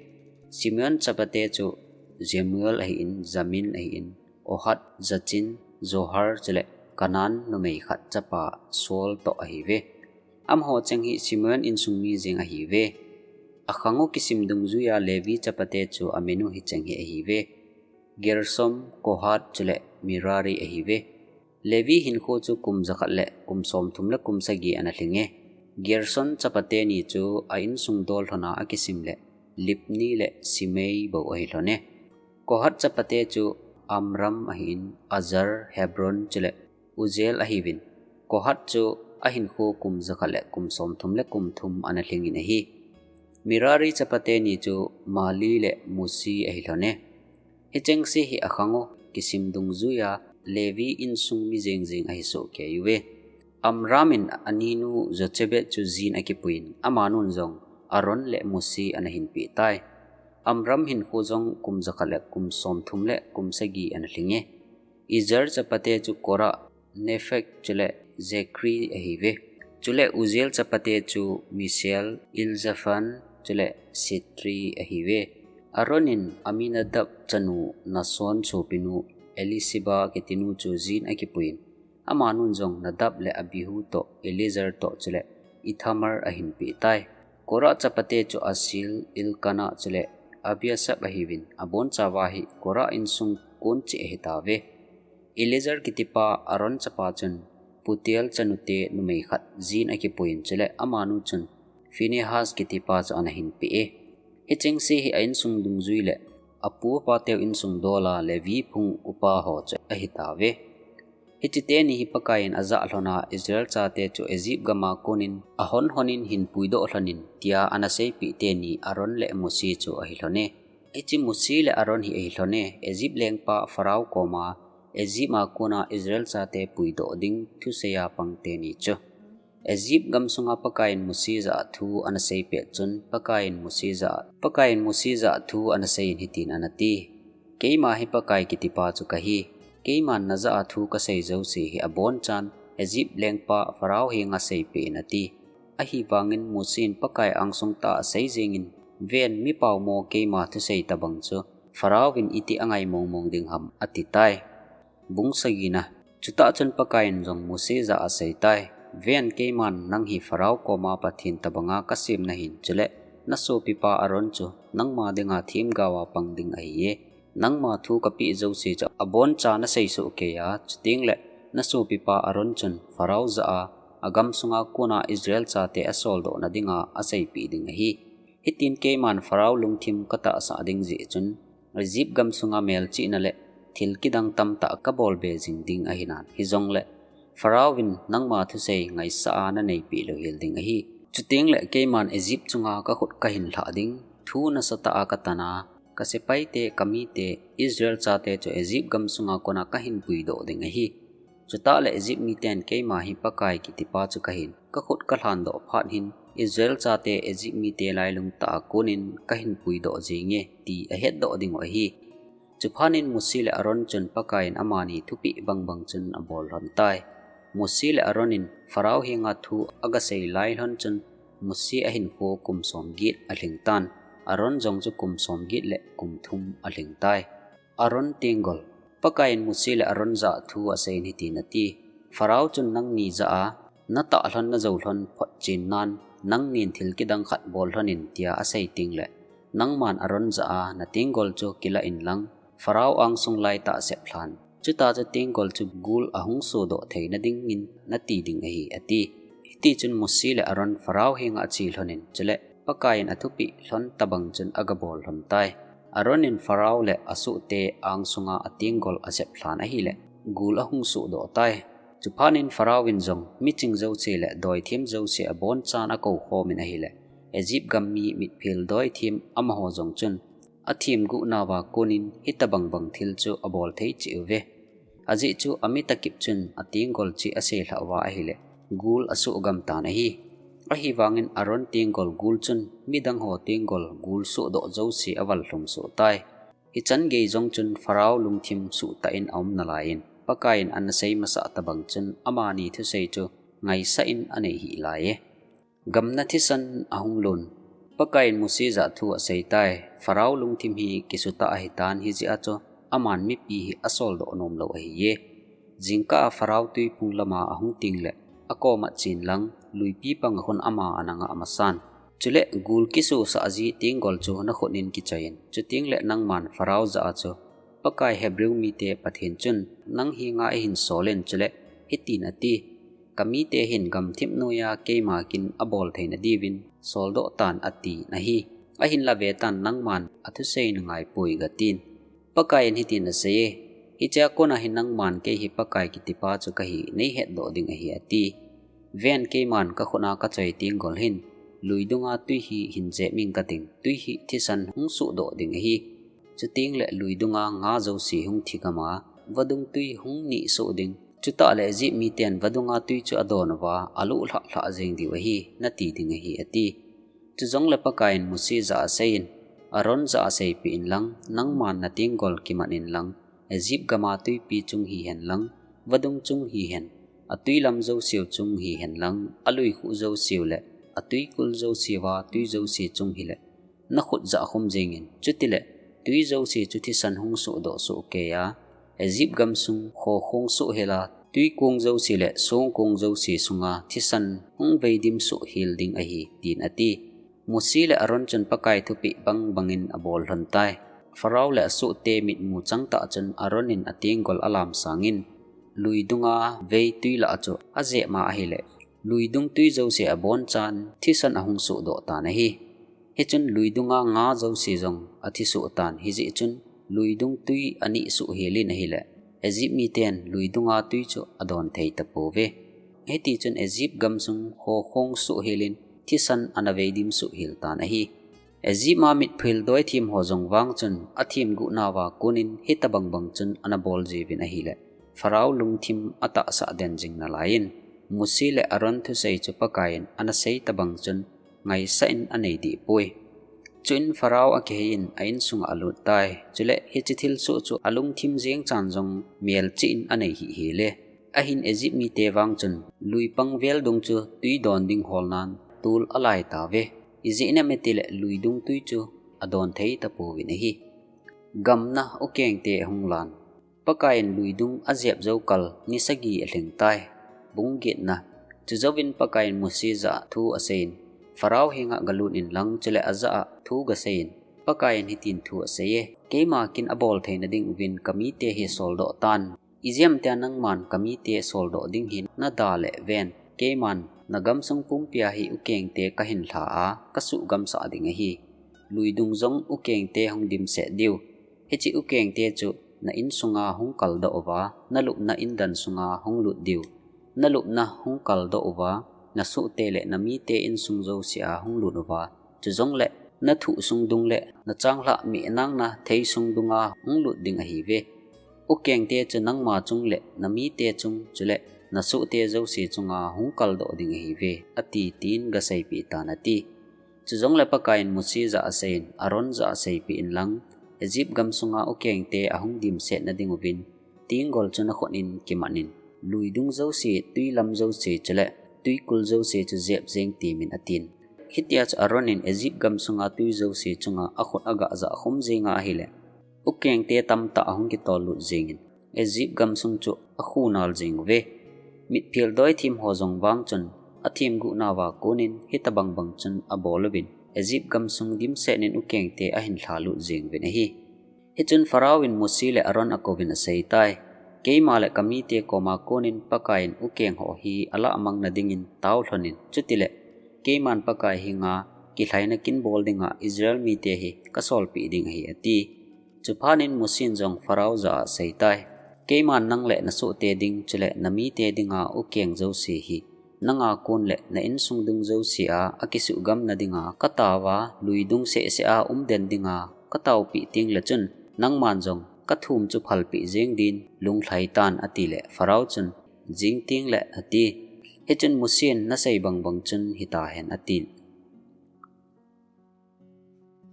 Simeon chapate chu Jemuel ahin, Jamin ahin, Ohad, Jachin, Zohar chule Canaan numei khat chapa Saul toh ahiuve. Amaho cheng hi Simeon insung mi jeng ahiuve. Akhang u kisim dungjuia Levi chapate chu amin u hicheng hi ahiuve. Gersom, Kohat chule Merari ahiuve. Levi hinkho chu kum jakhat le kum somthum le kum sagi ana lhinge. Gerson chapate ni chu a insung dol lhona akisim le Libni le Simei bou ahi lhone. Kohat chapate chu Amram ahin, Azar, Hebron chule Uziel ahiuvin. Kohat chu ahinkho kum jakhat le kum somthum le kum thum ana lhingin ahi. Merari chapate ni chu Mahli le Musi ahi lhone. Hichengse hi akhang u kisim dungjuia Levi insung mi jeng jeng ahi sohkei uve. Amram in aninu Jochebed chu jin akipuiyin, amanun jong Aaron le Musi ana hinpeh tai. Amram hinkho jong kum jakhat le kum somthum le kum sagi ana lhinge. Izar chapate chu Korah, Nepheg chule Zikri ahiuve. Chule Uziel chapate chu Mishael, Elzaphan chule Sithri ahiuve. Aaron in Aminadab chanu Nahson sopinu Elisheba kitinu chu jin akipuiyin, amanun jong Nadab le Abihu toh Eleazar toh chule Ithamar ahinpeh tai. Korah chapate chu Asir, Elkanah chule Abiasaph ahiuvin, abonchauva hi Korah insung kon cheh ahitauve. Eleazar kitipa Aaron chapa chun Putiel chanute numei khat jin akipuiyin chule amanu chun Phinehas kitipa chu ana hinpeh e. Hichengse hi a insung dungjui le apu apateu insung dola Levi phung upa ho chu ahitauve. Hiche teni hi Pakaiyin ajah lhona Israel chate chu Egypt gama konin ahon honin hin puidoh lhonin tia ana seipeh teni Aaron le Mose chu ahi lhone. Hiche Mose le Aaron hi ahi lhone, Egypt lengpa Pharaoh koma Egypt a kona Israel chate puidoh ding thuseiya pang teni chu. Egypt gamsunga Pakaiyin Mose jah a thu ana seipeh chun Pakaiyin Mose jah, Pakaiyin Mose jah a thu ana seiyin hitin ana ti. Keima hi Pakai kitipa chu kahi. Keiman najah a thu kasei jouse hi abonchan Egypt lengpa Pharaoh henga seipeh in ati. Ahivangin Mosen Pakai angsung tah a asei jengin, ven mi paomo keima thusei tabang chu Pharaoh in iti angai mongmong ding ham ati tai. Bung sagina. Chutah chun Pakaiyin jong Mose jah a asei tai. Ven keiman nang hi Pharaoh koma Pathen tabanga kasem nahin chule nasopipa Aaron chu nangma dinga themgaova pang ding ahiye. Nangma thu kapeh jouse chu aboncha nasei soh keiya, chutengle nasopipa Aaron chun Pharaoh jah a, agamsunga kona Israel chate asoldoh nadinga aseipeh ding ahi. Hitin keiman Pharaoh lungthim katahsah ding jeh chun, Egypt gamsunga melchihna le thil kidang tamtah kabolbe jing ding ahinan. Hijongle, Pharaoh in nangma thusei ngaisah a naneipeh louhel ding ahi. Chutengle keiman Egypt chunga kakhut kahin lhah ding, thu nasatah a katan a, kasepaite, kamite, Israel chate chu Egypt gamsunga kona kahin puidoh ding ahi. Chutah le Egypt miten keima hi Pakai kitipa chu kahin, kakhut kalhandoh phat hin, Israel chate Egypt mite lailung tah a konin kahin puidoh jinge, ti ahetdoh dingu ahi. Chuphat in Mose le Aaron chun Pakaiyin amani thupeh bangbang chun abol lhon tai. Mose le Aaron in Pharaoh henga thu agasei lai lhon chun Mose ahinkho kum somget alhing tan. Aaron jong chu kum somget le kum thum alhing tai. Aaron tenggol. Pakaiyin Mose le Aaron jah a thu aseiyin hitin ati. Pharaoh chun nangni jah a, natah lhon najou lhon photchen nan, nangnin thil kidang khat bol lhonin tia asei tengle, nangman Aaron jah a natenggol chu kilah inlang, Pharaoh angsung laitah sep lhan. Chutah chu tenggol chu gul ahung sodoh theina dingin nati ding ahi, ati. Hitichun Mose le Aaron Pharaoh henga ache lhonin, chule Pakaiyin athupeh lhon tabang chun agabol lhon tai. Aaron in Pharaoh le asohte angsunga atenggol asep lhan ahile, gul ahung sodoh tai. Chuphat in Pharaoh in jong miching jouse le doithem jouse abonchan akoukhomin ahile, Egypt gam mi mitphel doithem amaho jong chun athemguh nauva konin hitabang bang thil chu abol thei cheh uve. Ajeh chu amit akip chun atenggol chu aselhah uva ahile, gul asohgam tan ahi. Ahivangin Aaron tenggol gul chun midang ho tenggol gul sohdoh jouse avallhum soh tai. Hichan gei jong chun Pharaoh lungthim suhtah in aum nalaiyin, Pakaiyin ana sei masah tabang chun amani thusei chu ngaisah in anei hih laiye. Gamna thisan ahung lhun. Pakaiyin Mose jah a thu asei tai. Pharaoh lungthim hi kisutah ahitan, hijeh a chu aman mipi hi asoldoh nomlou ahiye. Jingkah a Pharaoh tuiphung lama ahung tengle, akoma chen lang, luipi panga khun ama ana ngah masan. Chule gul kisosah ji tenggol chu nakhut in kichoiyin, chutengle nangman Pharaoh jah a chu, Pakai Hebrew mite Pathen chun nang henga eihin solin, chule hitin ati, kamite hin gamthip noiya keima kin abol theina diuvin soldoh tan atin ahi. Ahinla vetan, nangman athusei nangaipoi gatin. Pakaiyin hitin aseiye, hichea kona hi nangman kei hi Pakai kitipa chu kahi neihetdoh ding ahi ati. Ven keiman kakhut a kachoi tenggol hin, lui dunga tui hi hin jep ing kating, tui hi thisan hung sohdoh ding ahi. Chutengle lui dunga nga jouse hung thigam a, vadung tui hung nihsoh ding. Chutah le Egypt miten vadunga tui chu adon uva, aluh lhahlhah jeng diu ahi, nati ding ahi, ati. Chujongle Pakaiyin Mose jah a aseiyin, Aaron jah a seipeh inlang, nangman natenggol kiman inlang, Egypt gama tuipi chung hihen lang, vadung chung hihen, atui lam jouseu chung hihen lang, alui khuh jouseu le atui kul jouseuva tui jouse chung hile, nakhut jah khum jengin, chutile tui jouse chu thisan hung sohdoh soh keiya, Egypt gamsung khokhong sohhel a, tuikong jouse le songkong jouse sunga thisan hung veidim sohhel ding ahi, tin ati. Mose le Aaron chun Pakai thupeh bangbangin abol lhon tai. Pharaoh le asohte mitmu changtah chun Aaron in atenggol alamsangin, lui dunga vei tui lah chu ajep ma ahile, lui dung tui jouse abonchan thisan ahung sohdoh tan ahi. Hichun lui dunga nga jouse jong athisoh tan, hijeh chun lui dung tui anihsoh helin ahile, Egypt miten lui dunga tui chu adon thei tapouve. Hiti chun Egypt gamsung khokhong suhhel in thisan ana vei dim suhhel tan ahi. Egypt a mitphil doithim ho jong vang chun athemguh nauva konin hitabang bang chun ana bol jiuvin ahile, Pharaoh lungthim atahsah den jing nalaiyin, Mose le Aaron thusei chu Pakaiyin ana sei tabang chun ngaisah in anei dehpoi. Chuin Pharaoh akiheiyin a insunga alut tai. Chule hiche thilsoh chu alungthim jeng chan jong melchih in anei hihhel e. Ahin Egypt mite vang chun lui pangvel dung chu tui don ding holnan tol alai tauve. Ijeh inem itile lui dung tui chu adon thei tapouvin ahi. Gamna ukengte ahung lan. Pakaiyin lui dung ajep jou kal ni sagi alhing tai. Bung getna. Chujouvin Pakaiyin Mose jah a thu aseiyin, Pharaoh henga galut inlang chule ajah a thu gaseiyin, Pakaiyin hitin thu aseiye, keima kin abol theina ding uvin kamite hi soldoh tan. Ijeh inem itile nangman kamite soldoh ding hi nada le ven, keiman nagamsung pumpia hi ukengte kahin lha a kasuh gamsah ding ahi. Lui dung jong ukengte hung dimset diu. Hiche ukengte chu na insunga hung kaldoh uva, nalupna indan sunga hung lut diu. Nalupna hung kaldoh uva, nasohte le namite insung jousea hung lut uva, chujongle nathuh sung dung le nachanglhah mihnangna thei sung dunga hung lut ding ahiuve. Ukengte chu nangma chung le namite chung chule nasohte jouse chunga hung kaldoh ding ahiuve, ati tin gaseipeh tan ati. Chujongle Pakaiyin Mose jah a seiyin, Aaron jah a seipeh inlang, Egypt gamsunga ukengte ahung dimset nading uvin, tenggol chu nakhut in kiman in, lui dung jouse, tui lam jouse chule tuikul jouse chu jep jeng temin atin. Hitia chu Aaron in Egypt gamsunga tui jouse chunga akhut agah jah khum jenga ahile, ukengte tamtah ahung kitol lut jengin, Egypt gamsung chu akhu nal jeng uve. Mitphil doithim ho jong vang chun athemguh nauva konin hitabang bang chun abol uvin, Egypt gamsung dimset in ukengte ahin lha lut jeng uvin ahi. Hichun Pharaoh in Mose le Aaron akouvin aseitai, Keima le kamite koma konin Pakaiyin ukeng ho hi alah mang nadingin tao lhonin, chutile keiman Pakai henga kilhaina kin bol dinga Israel mite hi kasolpeh ding ahi, ati. Chuphat in Mose in jong Pharaoh jah a aseitai, Keiman nang le nasohte ding chule namite dinga ukeng jouse hi nanga kon le na insung dung jousea akisuhgam nadinga kataova lui dung sehseh a um den dinga kataopeh tengle chun nangman jong kathum chu phalpeh jeng din lunglhai tan, atile Pharaoh chun, Jing tengle, ati. Hichun Mose in, Nasei bang bang chun hitahen, ati.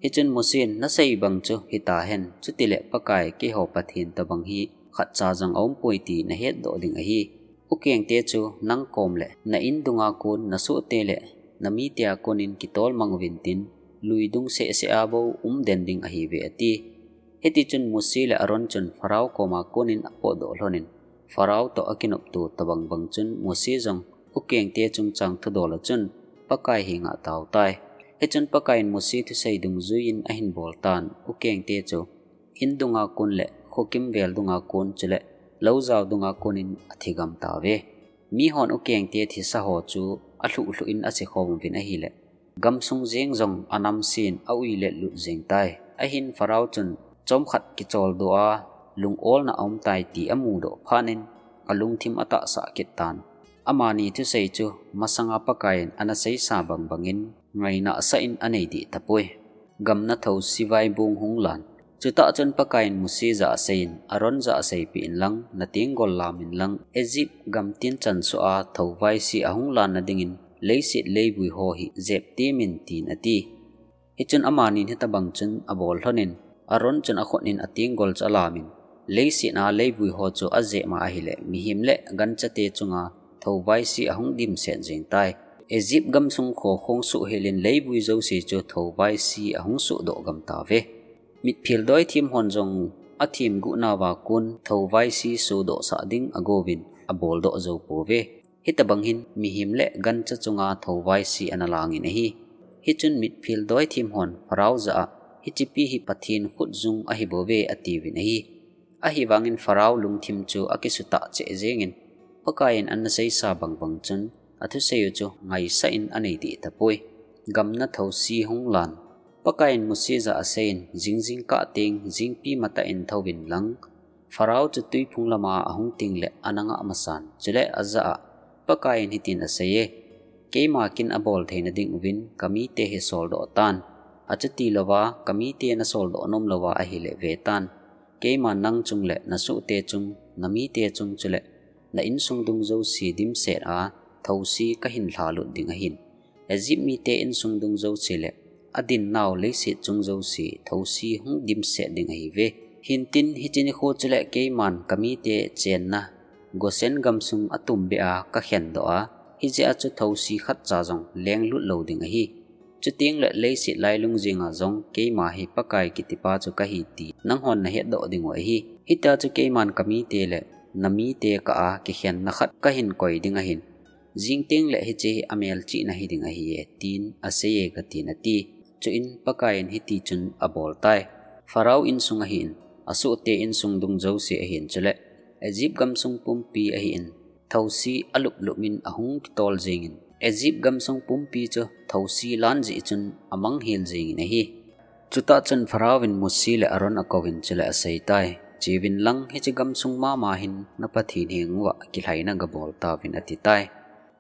Hichun Mose in, Nasei bang chu hitahen, chutile Pakai keiho Pathen tobang hi khatcha jong aumpoi ti nahetdoh ding ahi. Ukengte chu nang kom le na in dunga kon, nasohte le namite a konin kitol mang uvin tin, lui dung sehseh a bou um den ding ahiuve, ati. Hitichun Mose le Aaron chun Pharaoh koma konin apotdoh lhonin, Pharaoh toh akinopto tobang bang chun Mose jong ukengte chungchang thudol a chun Pakai henga atao tai. Hichun Pakai in Mose thusei dungjuiyin ahin bol tan, ukengte chu in dunga kon le khokimvel dunga kon chule loujao dunga konin athigam tauve. Mihon ukengte thisa ho chu alhuh lhuh in asekhom uvin ahile, gamsung jeng jong anamsen a-ui le lut jeng tai. Ahin Pharaoh chun chomkhat kicholdo a, lung-olna aum tai ti amudoh phat in alungthim atahsah kit tan. Amani thusei chu masanga Pakai in ana seisa bang bangin ngainasah in anei deh tapoi. Gamna thosi vaibong hung lan. Chutah chun Pakai in Mose jah a aseiyin, Aaron jah a seipeh inlang, natenggol lam inlang, Egypt gam tinchan soh a thovaisi ahung lan nadingin, leiset leivui ho hi jep temin tin ati. Hichun amanin hitabang chun abol lhonin, Aaron chun akhut in atenggol chu alamin, leiset a leivui ho chu ajep ma ahile, mihem le ganchate chunga thovaisi ahung dimset jeng tai. Egypt gamsung khokhong soh helin leivui jouse chu thovaisi ahung sohdoh gam tauve. Mitphil doithim hon jong athemguh nauva kon thovaisi sohdohsah ding agouvin aboldoh jou pouve. Hitabang hin mihem le gancha chunga thovaisi ana langin ahi. Hichun mitphil doithim hon Pharaoh jah a, Hichepi hi Pathen khutjung ahibouve, atiuvin ahi. Ahivangin Pharaoh lungthim chu akisutah cheh jengin, Pakai in ana seisa bang bang chun athusei u chu ngaisah in anei deh tapoi. Gamna thosi hung lan. Pakai in Mose jah a aseiyin, Jingjing kah teng, jingpi matah in thouvin lang, Pharaoh chu tuiphung lama ahung tengle ana ngah masan, chule ajah a, Pakaiyin hitin aseiye, Keima kin abol theina ding uvin kamite hi soldoh tan. Achuti louva, kamite nasoldoh nom louva ahile vetan, keiman nang chung le nasohte chung, namite chung chule na insung dung jouse dimset a, thousi kahin lhalut ding ahin. Egypt mite insung dung jouse le adinnau leiset chung jouse thousi hung dimset ding ahiuve. Hintin hiche nikho chule keiman kamite chenna Goshen gamsung atumbeh a kakhendoh a, hijeh a chu thousi khatcha jong lenglut lou ding ahi. Chutengle leiset lailung jenga jong keima hi Pakai kitipa chu kahi ti nanghon nahetdoh diu ahi. Hitia chu keiman kamite le namite kah a kikhenna khat kahin koi ding ahin. Jing tengle hiche hi amelchihna hiding ahiye, tin aseiye katin ati. Chuin Pakaiyin hitichun abol tai. Pharaoh insung ahin, asohte insung dung jouse ahin chule Egypt gamsung pumpi ahin, thousi aluplup in ahung kitol jengin, Egypt gamsung pumpi chu thousi lan jeh chun amanghel jengin ahi. Chutah chun Pharaoh in Mose le Aaron akouvin chule aseitai, Cheuvin lang hiche gamsung mama hin na Pathen henguva kilhaina gabol tauvin, atitai.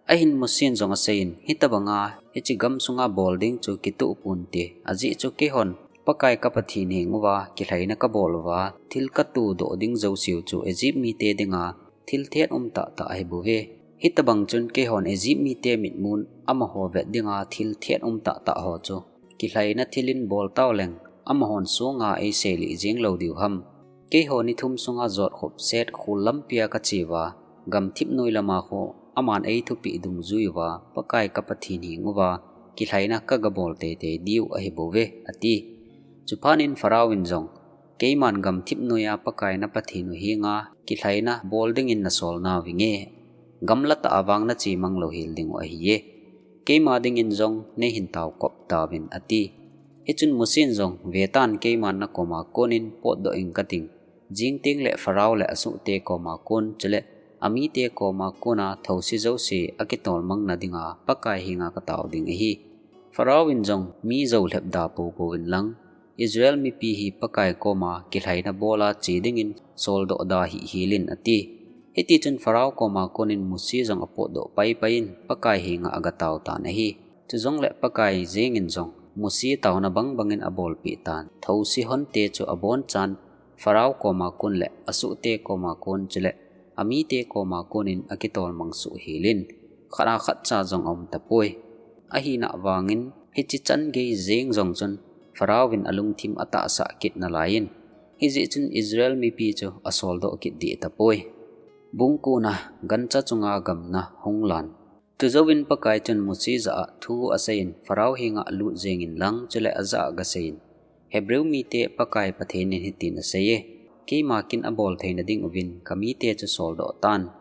Ahin Mose in jong aseiyin, Hitobanga hiche gamsunga bol ding chu kitoh ponte, ajeh chu keihon Pakai ka Pathen henguva kilhaina kabol uva thil katohdoh ding jouseu chu Egypt mite dinga thil thet um tahtah ahibouve. Hitobang chun keihon Egypt mite mitmun amaho vet dinga thil thet um tahtah ho chu kilhaina thilin bol tauleng, amahon songa eiseilih jeng lou diu ham. Keiho ni thum sunga jotkhop set khul lampia kacheuva, gamthip noi lama khu aman eithupeh dungjuiyuva Pakai ka Pathen henguva kilhaina kagabol teitei diu ahibouve, ati. Chuphat in Pharaoh in jong, Keiman gamthip noiya Pakai na Pathen u henga kilhaina bol dingin nasol nauvinge, gamlatah a vang nachemang louhel diu ahiye. Keima dingin jong neihin taokop tauvin, ati. Hichun Mose in jong, Vetan, keiman nakoma konin potdoh inge kating. Jing tengle Pharaoh le asohte koma kon chule amite koma kona thousi jouse akitolmang nadinga Pakai henga katao ding ahi. Pharaoh in jong mi joulhep da poupou vin lang, Israel mipi hi Pakai koma kilhaina bola che dingin soldoh da hihhel in, ati. Hitichun Pharaoh koma konin Mose jong apotdoh paipaiyin Pakai henga agatao tan ahi. Chujongle Pakai jengin jong Mose taona bangbangin abolpeh tan. Thousi honte chu abonchan Pharaoh koma kon le asohte koma kon chule amite koma konin akitolmang soh helin, khat a khatcha jong aum tapoi. Ahinavangin hiche chan gei jeng jong chun Pharaoh in alungthim atahsah kit nalaiyin, hijeh chun Israel mipi chu asoldoh kit deh tapoi. Bung kona, Gancha chunga gamna hung lan. Chujouvin Pakai chun Mose jah a thu aseiyin, Pharaoh henga lut jengin lang, chule ajah a gaseiyin, Hebrew mite Pakai Pathen in hitin aseiye, Keima kin abol theina ding uvin kamite chu soldoh tan.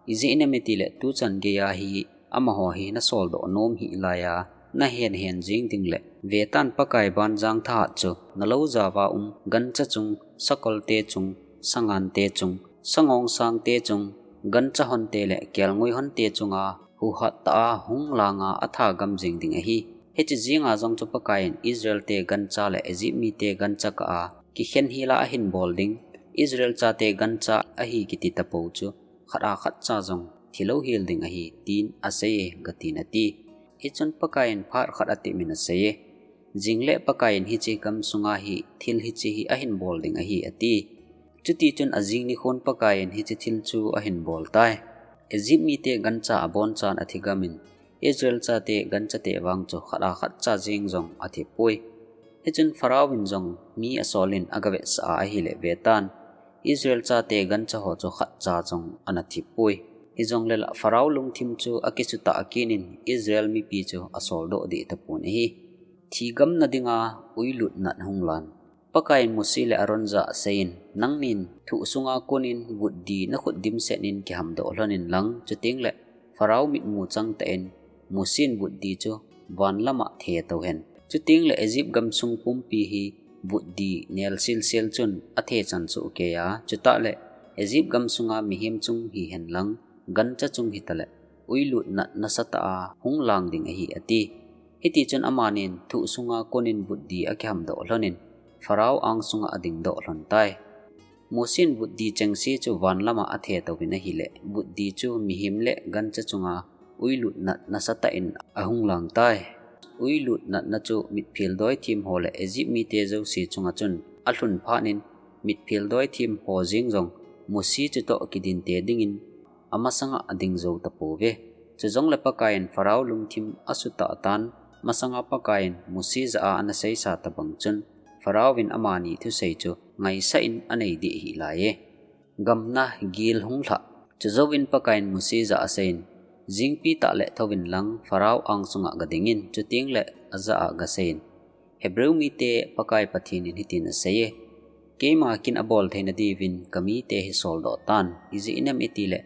Ijeh inem itile tuchan geiya hi amaho hi nasoldoh nom hih laiya nahen hen jeng ding le, vetan, Pakai banjang thahat chu nalou jauva um gancha chung, sakolte chung, sangante chung, sangongsangte chung, gancha honte le kelngoi honte chunga huhat tah a hung langa atha gam jeng ding ahi. Hiche jenga jong chu Pakai in Israel te gancha le Egypt mite gancha kah a kikhen hela ahin bol ding, Israel chate gancha ahi kiti tapou chu khat a khatcha jong thi louhel ding ahi, tin aseiye, gatin ati. Hichun Pakai in phat khat atemin aseiye, Jingle Pakai in hiche gamsunga hi thil hiche hi ahin bol ding ahi, ati. Chutichun ajing nikhon Pakai in hiche thil chu ahin bol tai. Egypt mite gancha abonchan athi gamin, Israel chate ganchate vang chu khat a khatcha jeng jong athipoi. Hichun Pharaoh in jong mi asolin agavetsah a ahile vetan, Israel chate gancha ho chu khatcha jong ana thipoi. Hijongle la Pharaoh lungthim chu akisutah kit in Israel mipi chu asoldoh deh tapon ahi. Thi gamna dinga uilut nat hung lan. Pakai in Mose le Aaron jah a aseiyin, Nangnin thuh sunga konin vutdi nakhut dimset in kihamdoh lhonin lang, chutengle Pharaoh mitmu changtah in Mose in vutdi chu van lama the touhen. Chutengle Egypt gamsung pumpi hi vutdi nel silsel chun athe chan soh keiya, chutah le Egypt gamsunga mihem chung hihen lang, gancha chung hitale uilut nat nasatah a hung lang ding ahi, ati. Hitichun amanin thuh sunga konin vutdi akihamdoh lhonin Pharaoh angsunga adingdoh lhon tai. Mosi in vutdi chengse chu van lama athe touvin ahile, vutdi chu mihem le gancha chunga uilut nat nasatah in ahung lang tai. Uilut natna chu mitphel doithem ho le Egypt mite jouse chunga chun alhun phat in, mitphel doithem ho jeng jong Mosi chutoh kidinte dingin amasanga ading jou tapouve. Chujongle Pakaiyin Pharaoh lungthim asutah tan, masanga Pakaiyin Mosi jah a ana seisa tobang chun, Pharaoh in amani thusei chu ngaisah in anei deh hih laiye. Gamna gel hung lhah. Chujouvin Pakaiyin Mosi jah a aseiyin, jingpi tah le thouvin lang Pharaoh angsunga gadingin, chutengle ajah a gaseiyin, Hebrew mite Pakai Pathen in hitin aseiye, keima kin abol theina diuvin kamite hi soldoh tan, ijeh inem itile,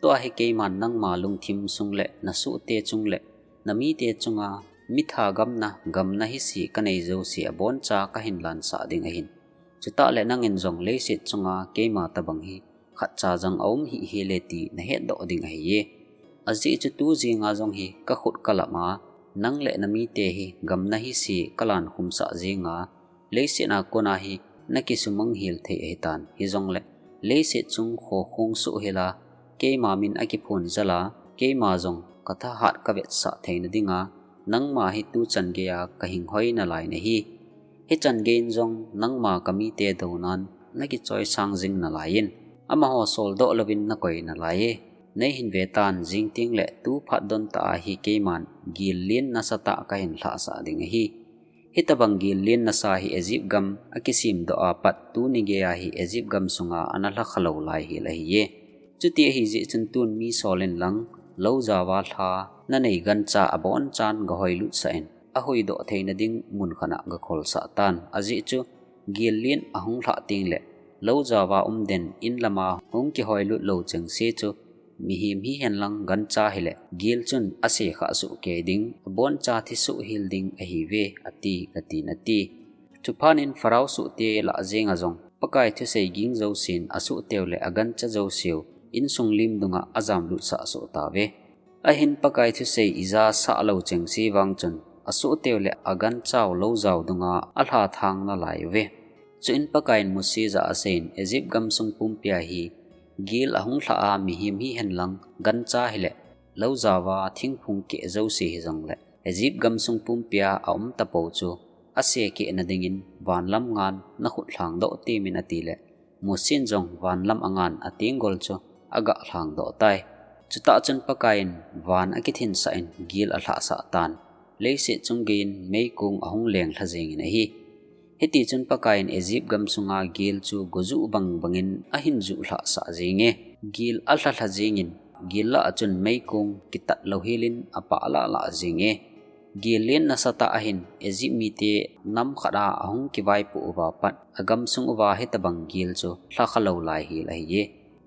tua hi keiman nangma lungthim sung le nasohte chung le namite chunga mitha gamna, gamna hise kanei jouse aboncha kahin lansah ding ahin. Chutah le nangin jong leiset chunga keima tobang hi khatcha jong aum hih hel e ti nahetdoh ding ahiye. Ajeh chu tu jenga jong hi kakhut kalama nang le namite hi gamna hise kalankhumsah jenga, leiset a kona hi nakisumang hel thei ahitan. Hijongle leiset chung khokhong soh hela, keima min akiphon jala, keima jong kathahat kavetsah theina dinga, nangma hi tuchan geiya kahing hoi nalai nahi. Hichan geiyin jong nangma kamite dounan nakichoisang jing nalaiyin, amaho soldoh louvin nakoi nalaiye. Neihin vetan, jingteng le tu phat don tah a hi keiman gel len nasatah kahin lhahsah ding ahi. Hitobang gel len nasa hi Egypt gam akisemdoh a pat tuni geiya hi Egypt gam sunga ana lhakhalou lai hel ahiye. Chuti ahijeh chun tun mi solin lang, lou jaova lha nanei gancha abonchan gahoilutsah in, ahuhdoh theina ding mun khat a gakholsah tan. Ajeh chu gel len ahung lhah tengle, lou jaova umden in lama hung kihoilut lou chengse chu mihem hihen lang gancha hile, gel chun ase khah soh kei ding, aboncha thi soh hel ding ahiuve, ati, katin ati. Chuphat in Pharaoh sohte lah jenga jong Pakai thusei ging jousen asohteu le agancha jouseu insung lim dunga ajamlutsah soh tauve. Ahin Pakai thusei ija sah lou chengse vang chun asohteu le aganchau lou jao dunga alha thang nalaiuve. Chuin Pakaiyin Mosi jah a aseiyin, Egypt gamsung pumpia hi gel ahung lhah a mihem hihen lang gancha hile, lou jaova thingphung keh jouse hijongle, Egypt gamsung pumpia aum tapou chu ase kehna dingin vanlam ngan nakhut lhangdoh temin atile, Mosi in jong vanlam angan atenggol chu aga lhangdoh tai. Chutah chun Pakaiyin van akithinsah in gel alhahsah tan. Leiset chung geiyin meikong ahung lenglha jengin ahi. Hitichun Pakaiyin Egypt gamsunga gel chu gojuh bang bangin ahin juh lhahsah jenge. Gel alhalha jengin, gel lah a chun meikong kitat lou helin apah lahlah jenge. Gel len nasatah ahin Egypt mite nam khat a ahung kivaipoh uva pat agamsung uva hitobang gel chu lhakhalou lai hel ahiye.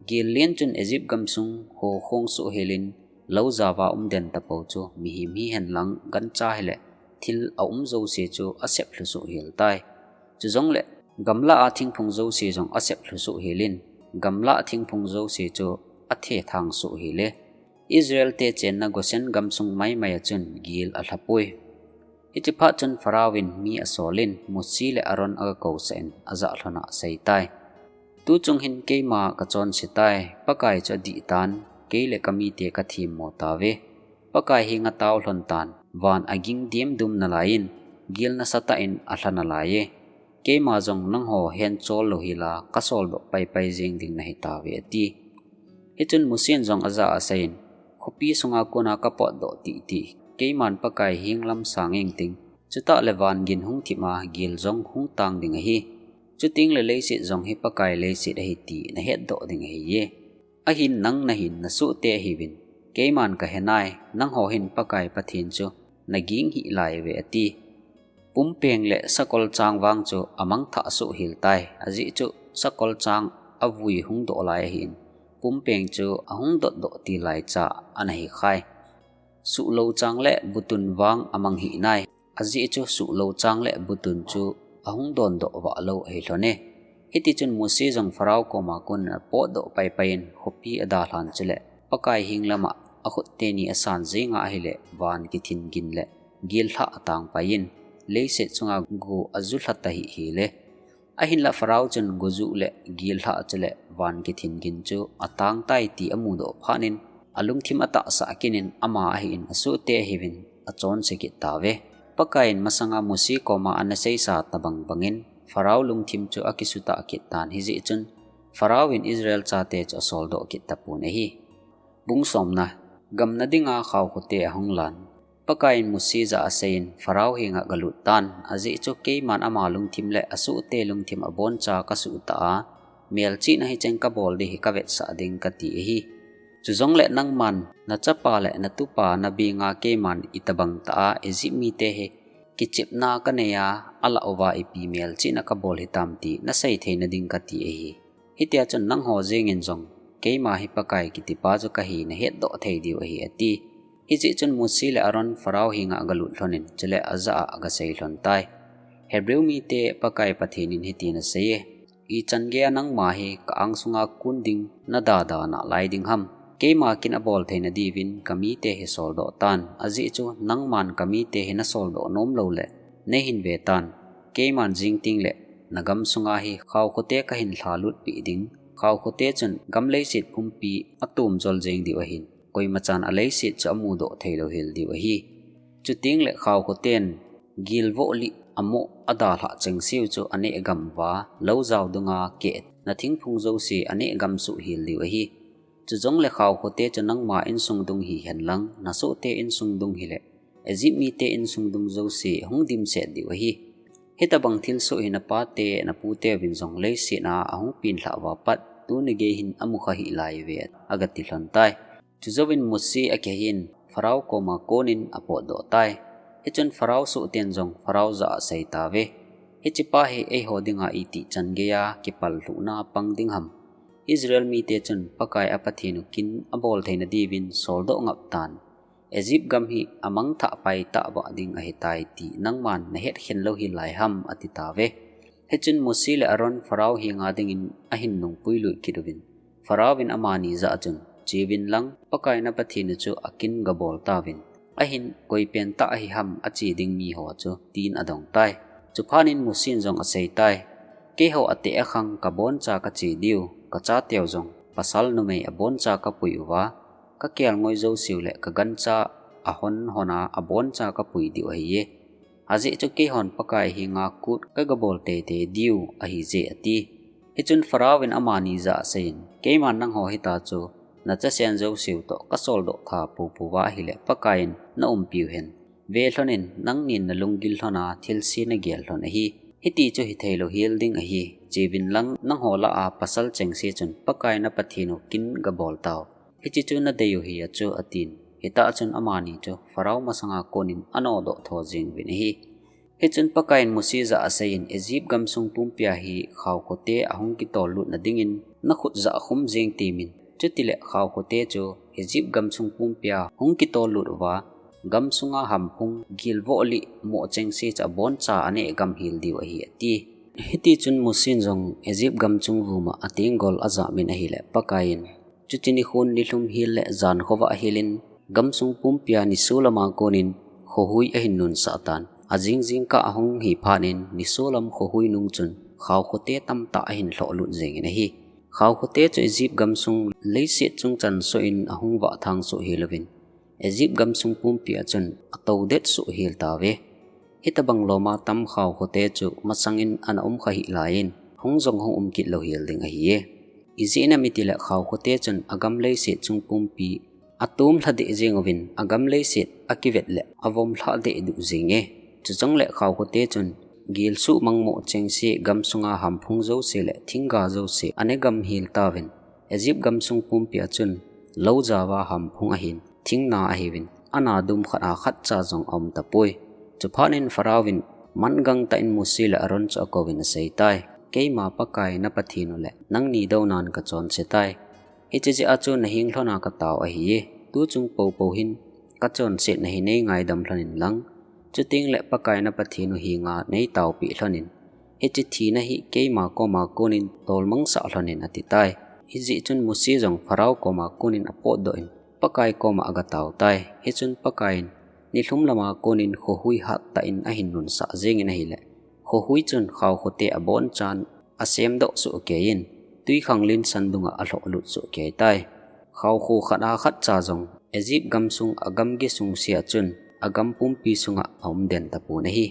Gel len chun Egypt gamsung khokhong soh helin, lou jaova umden tapou chu mihem hihen lang gancha hile, thil aum jouse chu asep lhu soh hel tai. Chujongle, gamlah a thingphung jouse jong asep lhu soh helin, gamlah thingphung jouse chu athe thang soh hel e. Israelte chenna Goshen gamsung maimai a chun gel alhapoi. Hichephat chun Pharaoh in mi asolin, Mosi le Aaron agakousah in ajah lhona aseitai. Tuchung hin keima kachonse tai, Pakai chu adihtan, kei le kamite kathemmo tauve. Pakai henga tao lhon tan, van aging demdum nalaiyin, gel nasatah in alha nalaiye. Keima jong nangho henchol lou hela kasoldoh paipai jeng ding nahitauve, ati. Hichun Mosi in jong ajah a aseiyin, khopi sunga kona kapotdoh titi, keiman Pakai henglam sang ingting, chutah le van gin hung thima gel jong hung tang ding ahi. Chutengle leiset jong hi Pakai leiset ahi ti nahetdoh ding ahiye. Ahin nang nahin nasohte ahiuvin, keiman kahenai, nangho hin Pakai Pathen chu naging hih laiuve, ati. Pumpeng le sakolchang vang chu amangthah soh hel tai, ajeh chu sakolchang avui hungdoh lai ahin, pumpeng chu ahung dotdoh til laicha anahikhai. Suhlou chang le butun vang amang hihnai, ajeh chu suhlou chang le butun chu ahung dondoh vahlou ahilhone. Hitichun Mosi jong Pharaoh koma konin apotdoh paipai in khopi adalhan chule, Pakai henglama akhut teni asan jenga ahile, van kithin gin le gel lhah atangpai in, leiset chunga go ajulha tahih hel e. Ahinlah Pharaoh chun gojuh le gillhah chule van kithin gin chu atang tai ti amudoh phat in, alungthim atahsah kit in ama ahin asohte ahiuvin achonse kit tauve. Pakaiyin masanga Mose koma ana seisa tabang bangin Pharaoh lungthim chu akisutah kit tan, hijeh chun Pharaoh in Israel chate chu asoldoh kit tapon ahi. Bung somna, gamna dinga khaokhote ahung lan. Pakaiyin Mose jah a aseiyin, Pharaoh henga galut tan, ajeh chu keiman ama lungthim le asohte lungthim aboncha kasuhtah a, melchihna hicheng kabol ding hi kavetsah ding kati ahi. Chujongle nangman, nachapa le natupa nabenga keiman itobang tah a Egypt mite hi kichepna kanei a, alah uva ipi melchihna kabol hitam ti nasei theina ding kati ahi. Hitia chun nangho jengin jong, keima hi Pakai kitipa chu kahi nahetdoh thei diu ahi, ati. Hijeh chun Mose le Aaron Pharaoh henga agalut lhonin, chule ajah a agasei lhon tai. Hebrew mite Pakai Pathen in hitin aseiye, Ichan geia nangma hi ka angsunga kun ding nadada nalai ding ham? Keima kin abol theina diuvin kamite hi soldoh tan, ajeh chu nangman kamite hi nasoldoh nom lou le, neihin ve tan. Keiman jing teng le, nagam sunga hi khaokhote kahin lhalutpeh ding. Khaokhote chun gam leiset pumpi atomjol jeng diu ahin, koimachan aleiset chu amudoh theilou hel diu ahi. Chuteng le khaokhoten gilvoh lih amoh adalhah chengseu chu aneh gam uva, lou jao dunga keh nathingphung jouse aneh gam suh hel diu ahi. Chujongle khaokhote chu nangma insung dung hihen lang, nasohte insung dung hile, Egypt mite insung dung jouse hung dimset diu ahi. Hitobang thilsoh hi napate, naputeuvin jong leiset a ahung penlhah uva pat, tuni gei hin amukha hih laiuve, agati lhon tai. Chujouvin Mose akiheiyin, Pharaoh koma konin apotdoh tai. Hichun Pharaoh sohten jong Pharaoh jah a asei tauve, Hichepa hi eiho dinga itih chan geia kipallhuhna pang ding ham? Israel mite chun Pakai a Pathen u kin abol theina diuvin soldoh ngap tan, Egypt gam hi amangthah pai tahbeh ding ahitai ti nangman nahetkhen lou hel lai ham, ati tauve. Hichun Mose le Aaron Pharaoh henga dingin ahin nungpui lut kit uvin, Pharaoh in amani jah a chun, Cheuvin lang, Pakai na Pathen u chu akin gabol tauvin, ahin koipen tah ahi ham ache ding miho chu, tin adong tai. Chuphat in Mose in jong asei tai, Keiho ateh akhang kaboncha kache diu, kachateu jong pasal numei aboncha kapui uva, kakelngoi jouseu le kagancha ahon hona aboncha kapui diu ahiye. Ajeh chu keihon Pakai henga kut kagabol teitei diu ahije, ati. Hichun Pharaoh in amani jah a aseiyin, Keiman nangho hita chu nachasen jouseu toh kasoldoh tha poupou va ahile Pakai in naumpiu hen. Velhon in, nangnin nalunggil lhona thilse nagel lhon ahi. Hiti chu hithei lou hel ding ahi. Cheuvin lang, nangho lah a pasal chengse chun Pakai na Pathen u kin gabol tau. Hiche chu nadei u hi achu, atin. Hitah chun amani chu Pharaoh masanga konin anodoh tho jeng uvin ahi. Hichun Pakai in Mose jah a aseiyin, Egypt gamsung pumpia hi khaokhote ahung kitol lutna dingin nakhut jah a khum jeng temin. Chutile khaokhote chu Egypt gamsung pumpia hung kitol lut uva, gamsunga hamphung gilvoh lih moh chengse chu aboncha aneh gam hel diu ahi, ati. Hiti chun Mose in jong Egypt gamsung vuma atenggol ajahmin ahile Pakai in, Chuche nikhon nilhum hel le jan khovah helin, gamsung pumpia nisolama konin khohui ahin nunsah tan. Ajing jingkah ahung hi phat in, nisolam khohui nung chun khaokhote tamtah ahin lhoh lut jengin ahi. Khaokhote chu Egypt gamsung leiset chungchan soh in ahung vahthang soh hel uvin, Egypt gamsung pumpia chun atou det soh hel tauve. Hitobang loma tam khaokhote chu masangin ana um kha hih laiyin, hung jong hung um kit lou hel ding ahiye. Ijeh inem itile khaokhote chun agam leiset chung pumpi atomlha deh jeng uvin, agam leiset akivet le avomlhah deh duh jenge. Chujongle khaokhote chun gilsuh mangmoh chengse gamsunga hamphung jouse le thingga jouse aneh gam hel tauvin, Egypt gamsung pumpia chun lou jaova hamphung ahin, thingna ahiuvin, ana dum khat a khatcha jong aum tapoi. Chuphat in Pharaoh in man gangtah in Mose le Aaron chu akouvin asei tai, Keima Pakai na Pathen u le nangni dounan kachonse tai. Hiche jeh a chu naheng lhona katao ahiye. Tuchung poupou hin kachonsetna hi neingaidam lhon in lang, chutengle Pakai na Pathen u henga neitaopeh lhon in, hiche thina hi keima koma konin tolmangsah lhon in, ati tai. Hijeh chun Mose jong Pharaoh koma konin apotdoh in, Pakai koma agatao tai. Hichun Pakai in nilhum lama konin khohui hattah in ahin nunsah jengin ahile, Khohui chun khaokhote abonchan asemdoh sohkei in, twikhanglen san dunga alhohlut sohkei tai. Khaokho khat a khat cha jong Egypt gamsung agamgi sungse a chun agam pumpi sunga aumden tapon ahi.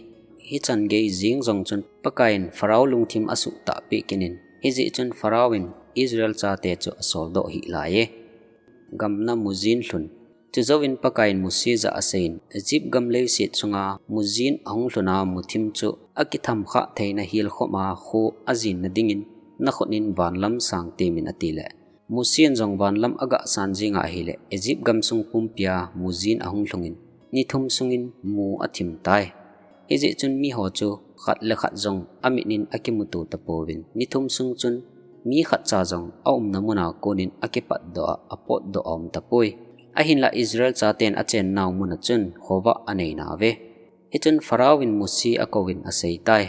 Hichan gei jeng jong chun Pakaiyin Pharaoh lungthim asuhtahpeh kit in, hijeh chun Pharaoh in Israel chate chu asoldoh hih laiye. Gamna mujin lhun. Chujouvin Pakaiyin Mose jah a aseiyin, Egypt gam leiset sunga mujin ahung lhuna muthim chu akitham khah theina hilkhopma kho ajinna dingin nakhut in vanlam sang temin atileh, Mosen jong vanlam agahsan jenga ahileh, Egypt gamsung pumpia mujin ahung lhungin, nithum sungin mu athim tai. Hijeh chun miho chu khat le khat jong amit in akimuto tapouvin, nithum sung chun mi khatcha jong aumna muna konin akipatdoh a, apotdoh aum tapoi. Ahinlah Israel chaten achennau muna chun khovah aneinauve. Hichun Pharaoh in Mose akouvin aseitai,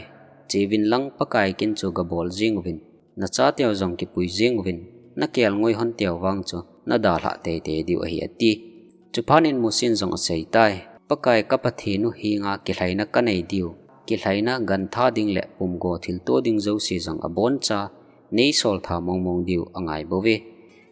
Cheuvin lang Pakai kin chu gabol jenguvin, nachateu jong kipui jenguvin, nakelngoi honteu vang chu nadalhah teitei diu ahi, ati. Chuphatnin Mosen jong aseitai, Pakai ka Pathen u henga kilhaina kanei diu, kilhaina, gantha ding le pumgo thilto ding jouse jong aboncha neisol tha mongmong diu angaibouve.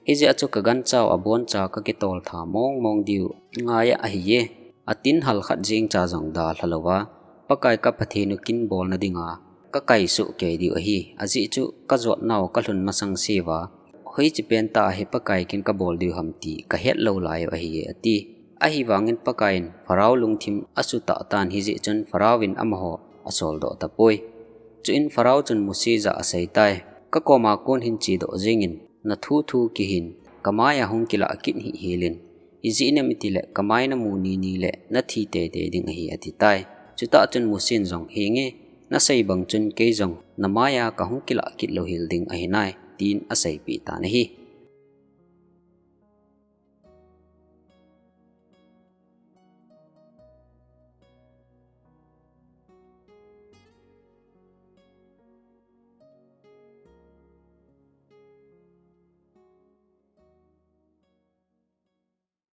Hijeh a chu kaganchau aboncha kakitol tha mongmong diu ngaia ahiye. Atin halkhat jengcha jong dalha louva, Pakai ka Pathen u kin bolna dinga kakai sohkei diu ahi. Ajeh chu kajotnau kalhun masangseuva, hoiche pentah a hi Pakai kin kabol diu ham ti kahet lou laiu ahiye, ati. Ahivangin Pakaiyin Pharaoh lungthim asutah tan, hijeh chun Pharaoh in amaho asoldoh tapoi. Chuin Pharaoh chun Mose jah a aseitai, Kakoma kon hin chedoh jengin, nathuthu kihin, kamaia hung kilah kit hih helin, ijeh inem itileh kamai namu nini le nathi teitei ding ahi, atitai. Chutah chun Mosen jong, Henge, nasei bang chun kei jong namaia kahung kilah kit louhel ding ahinai, tin aseipeh tan ahi.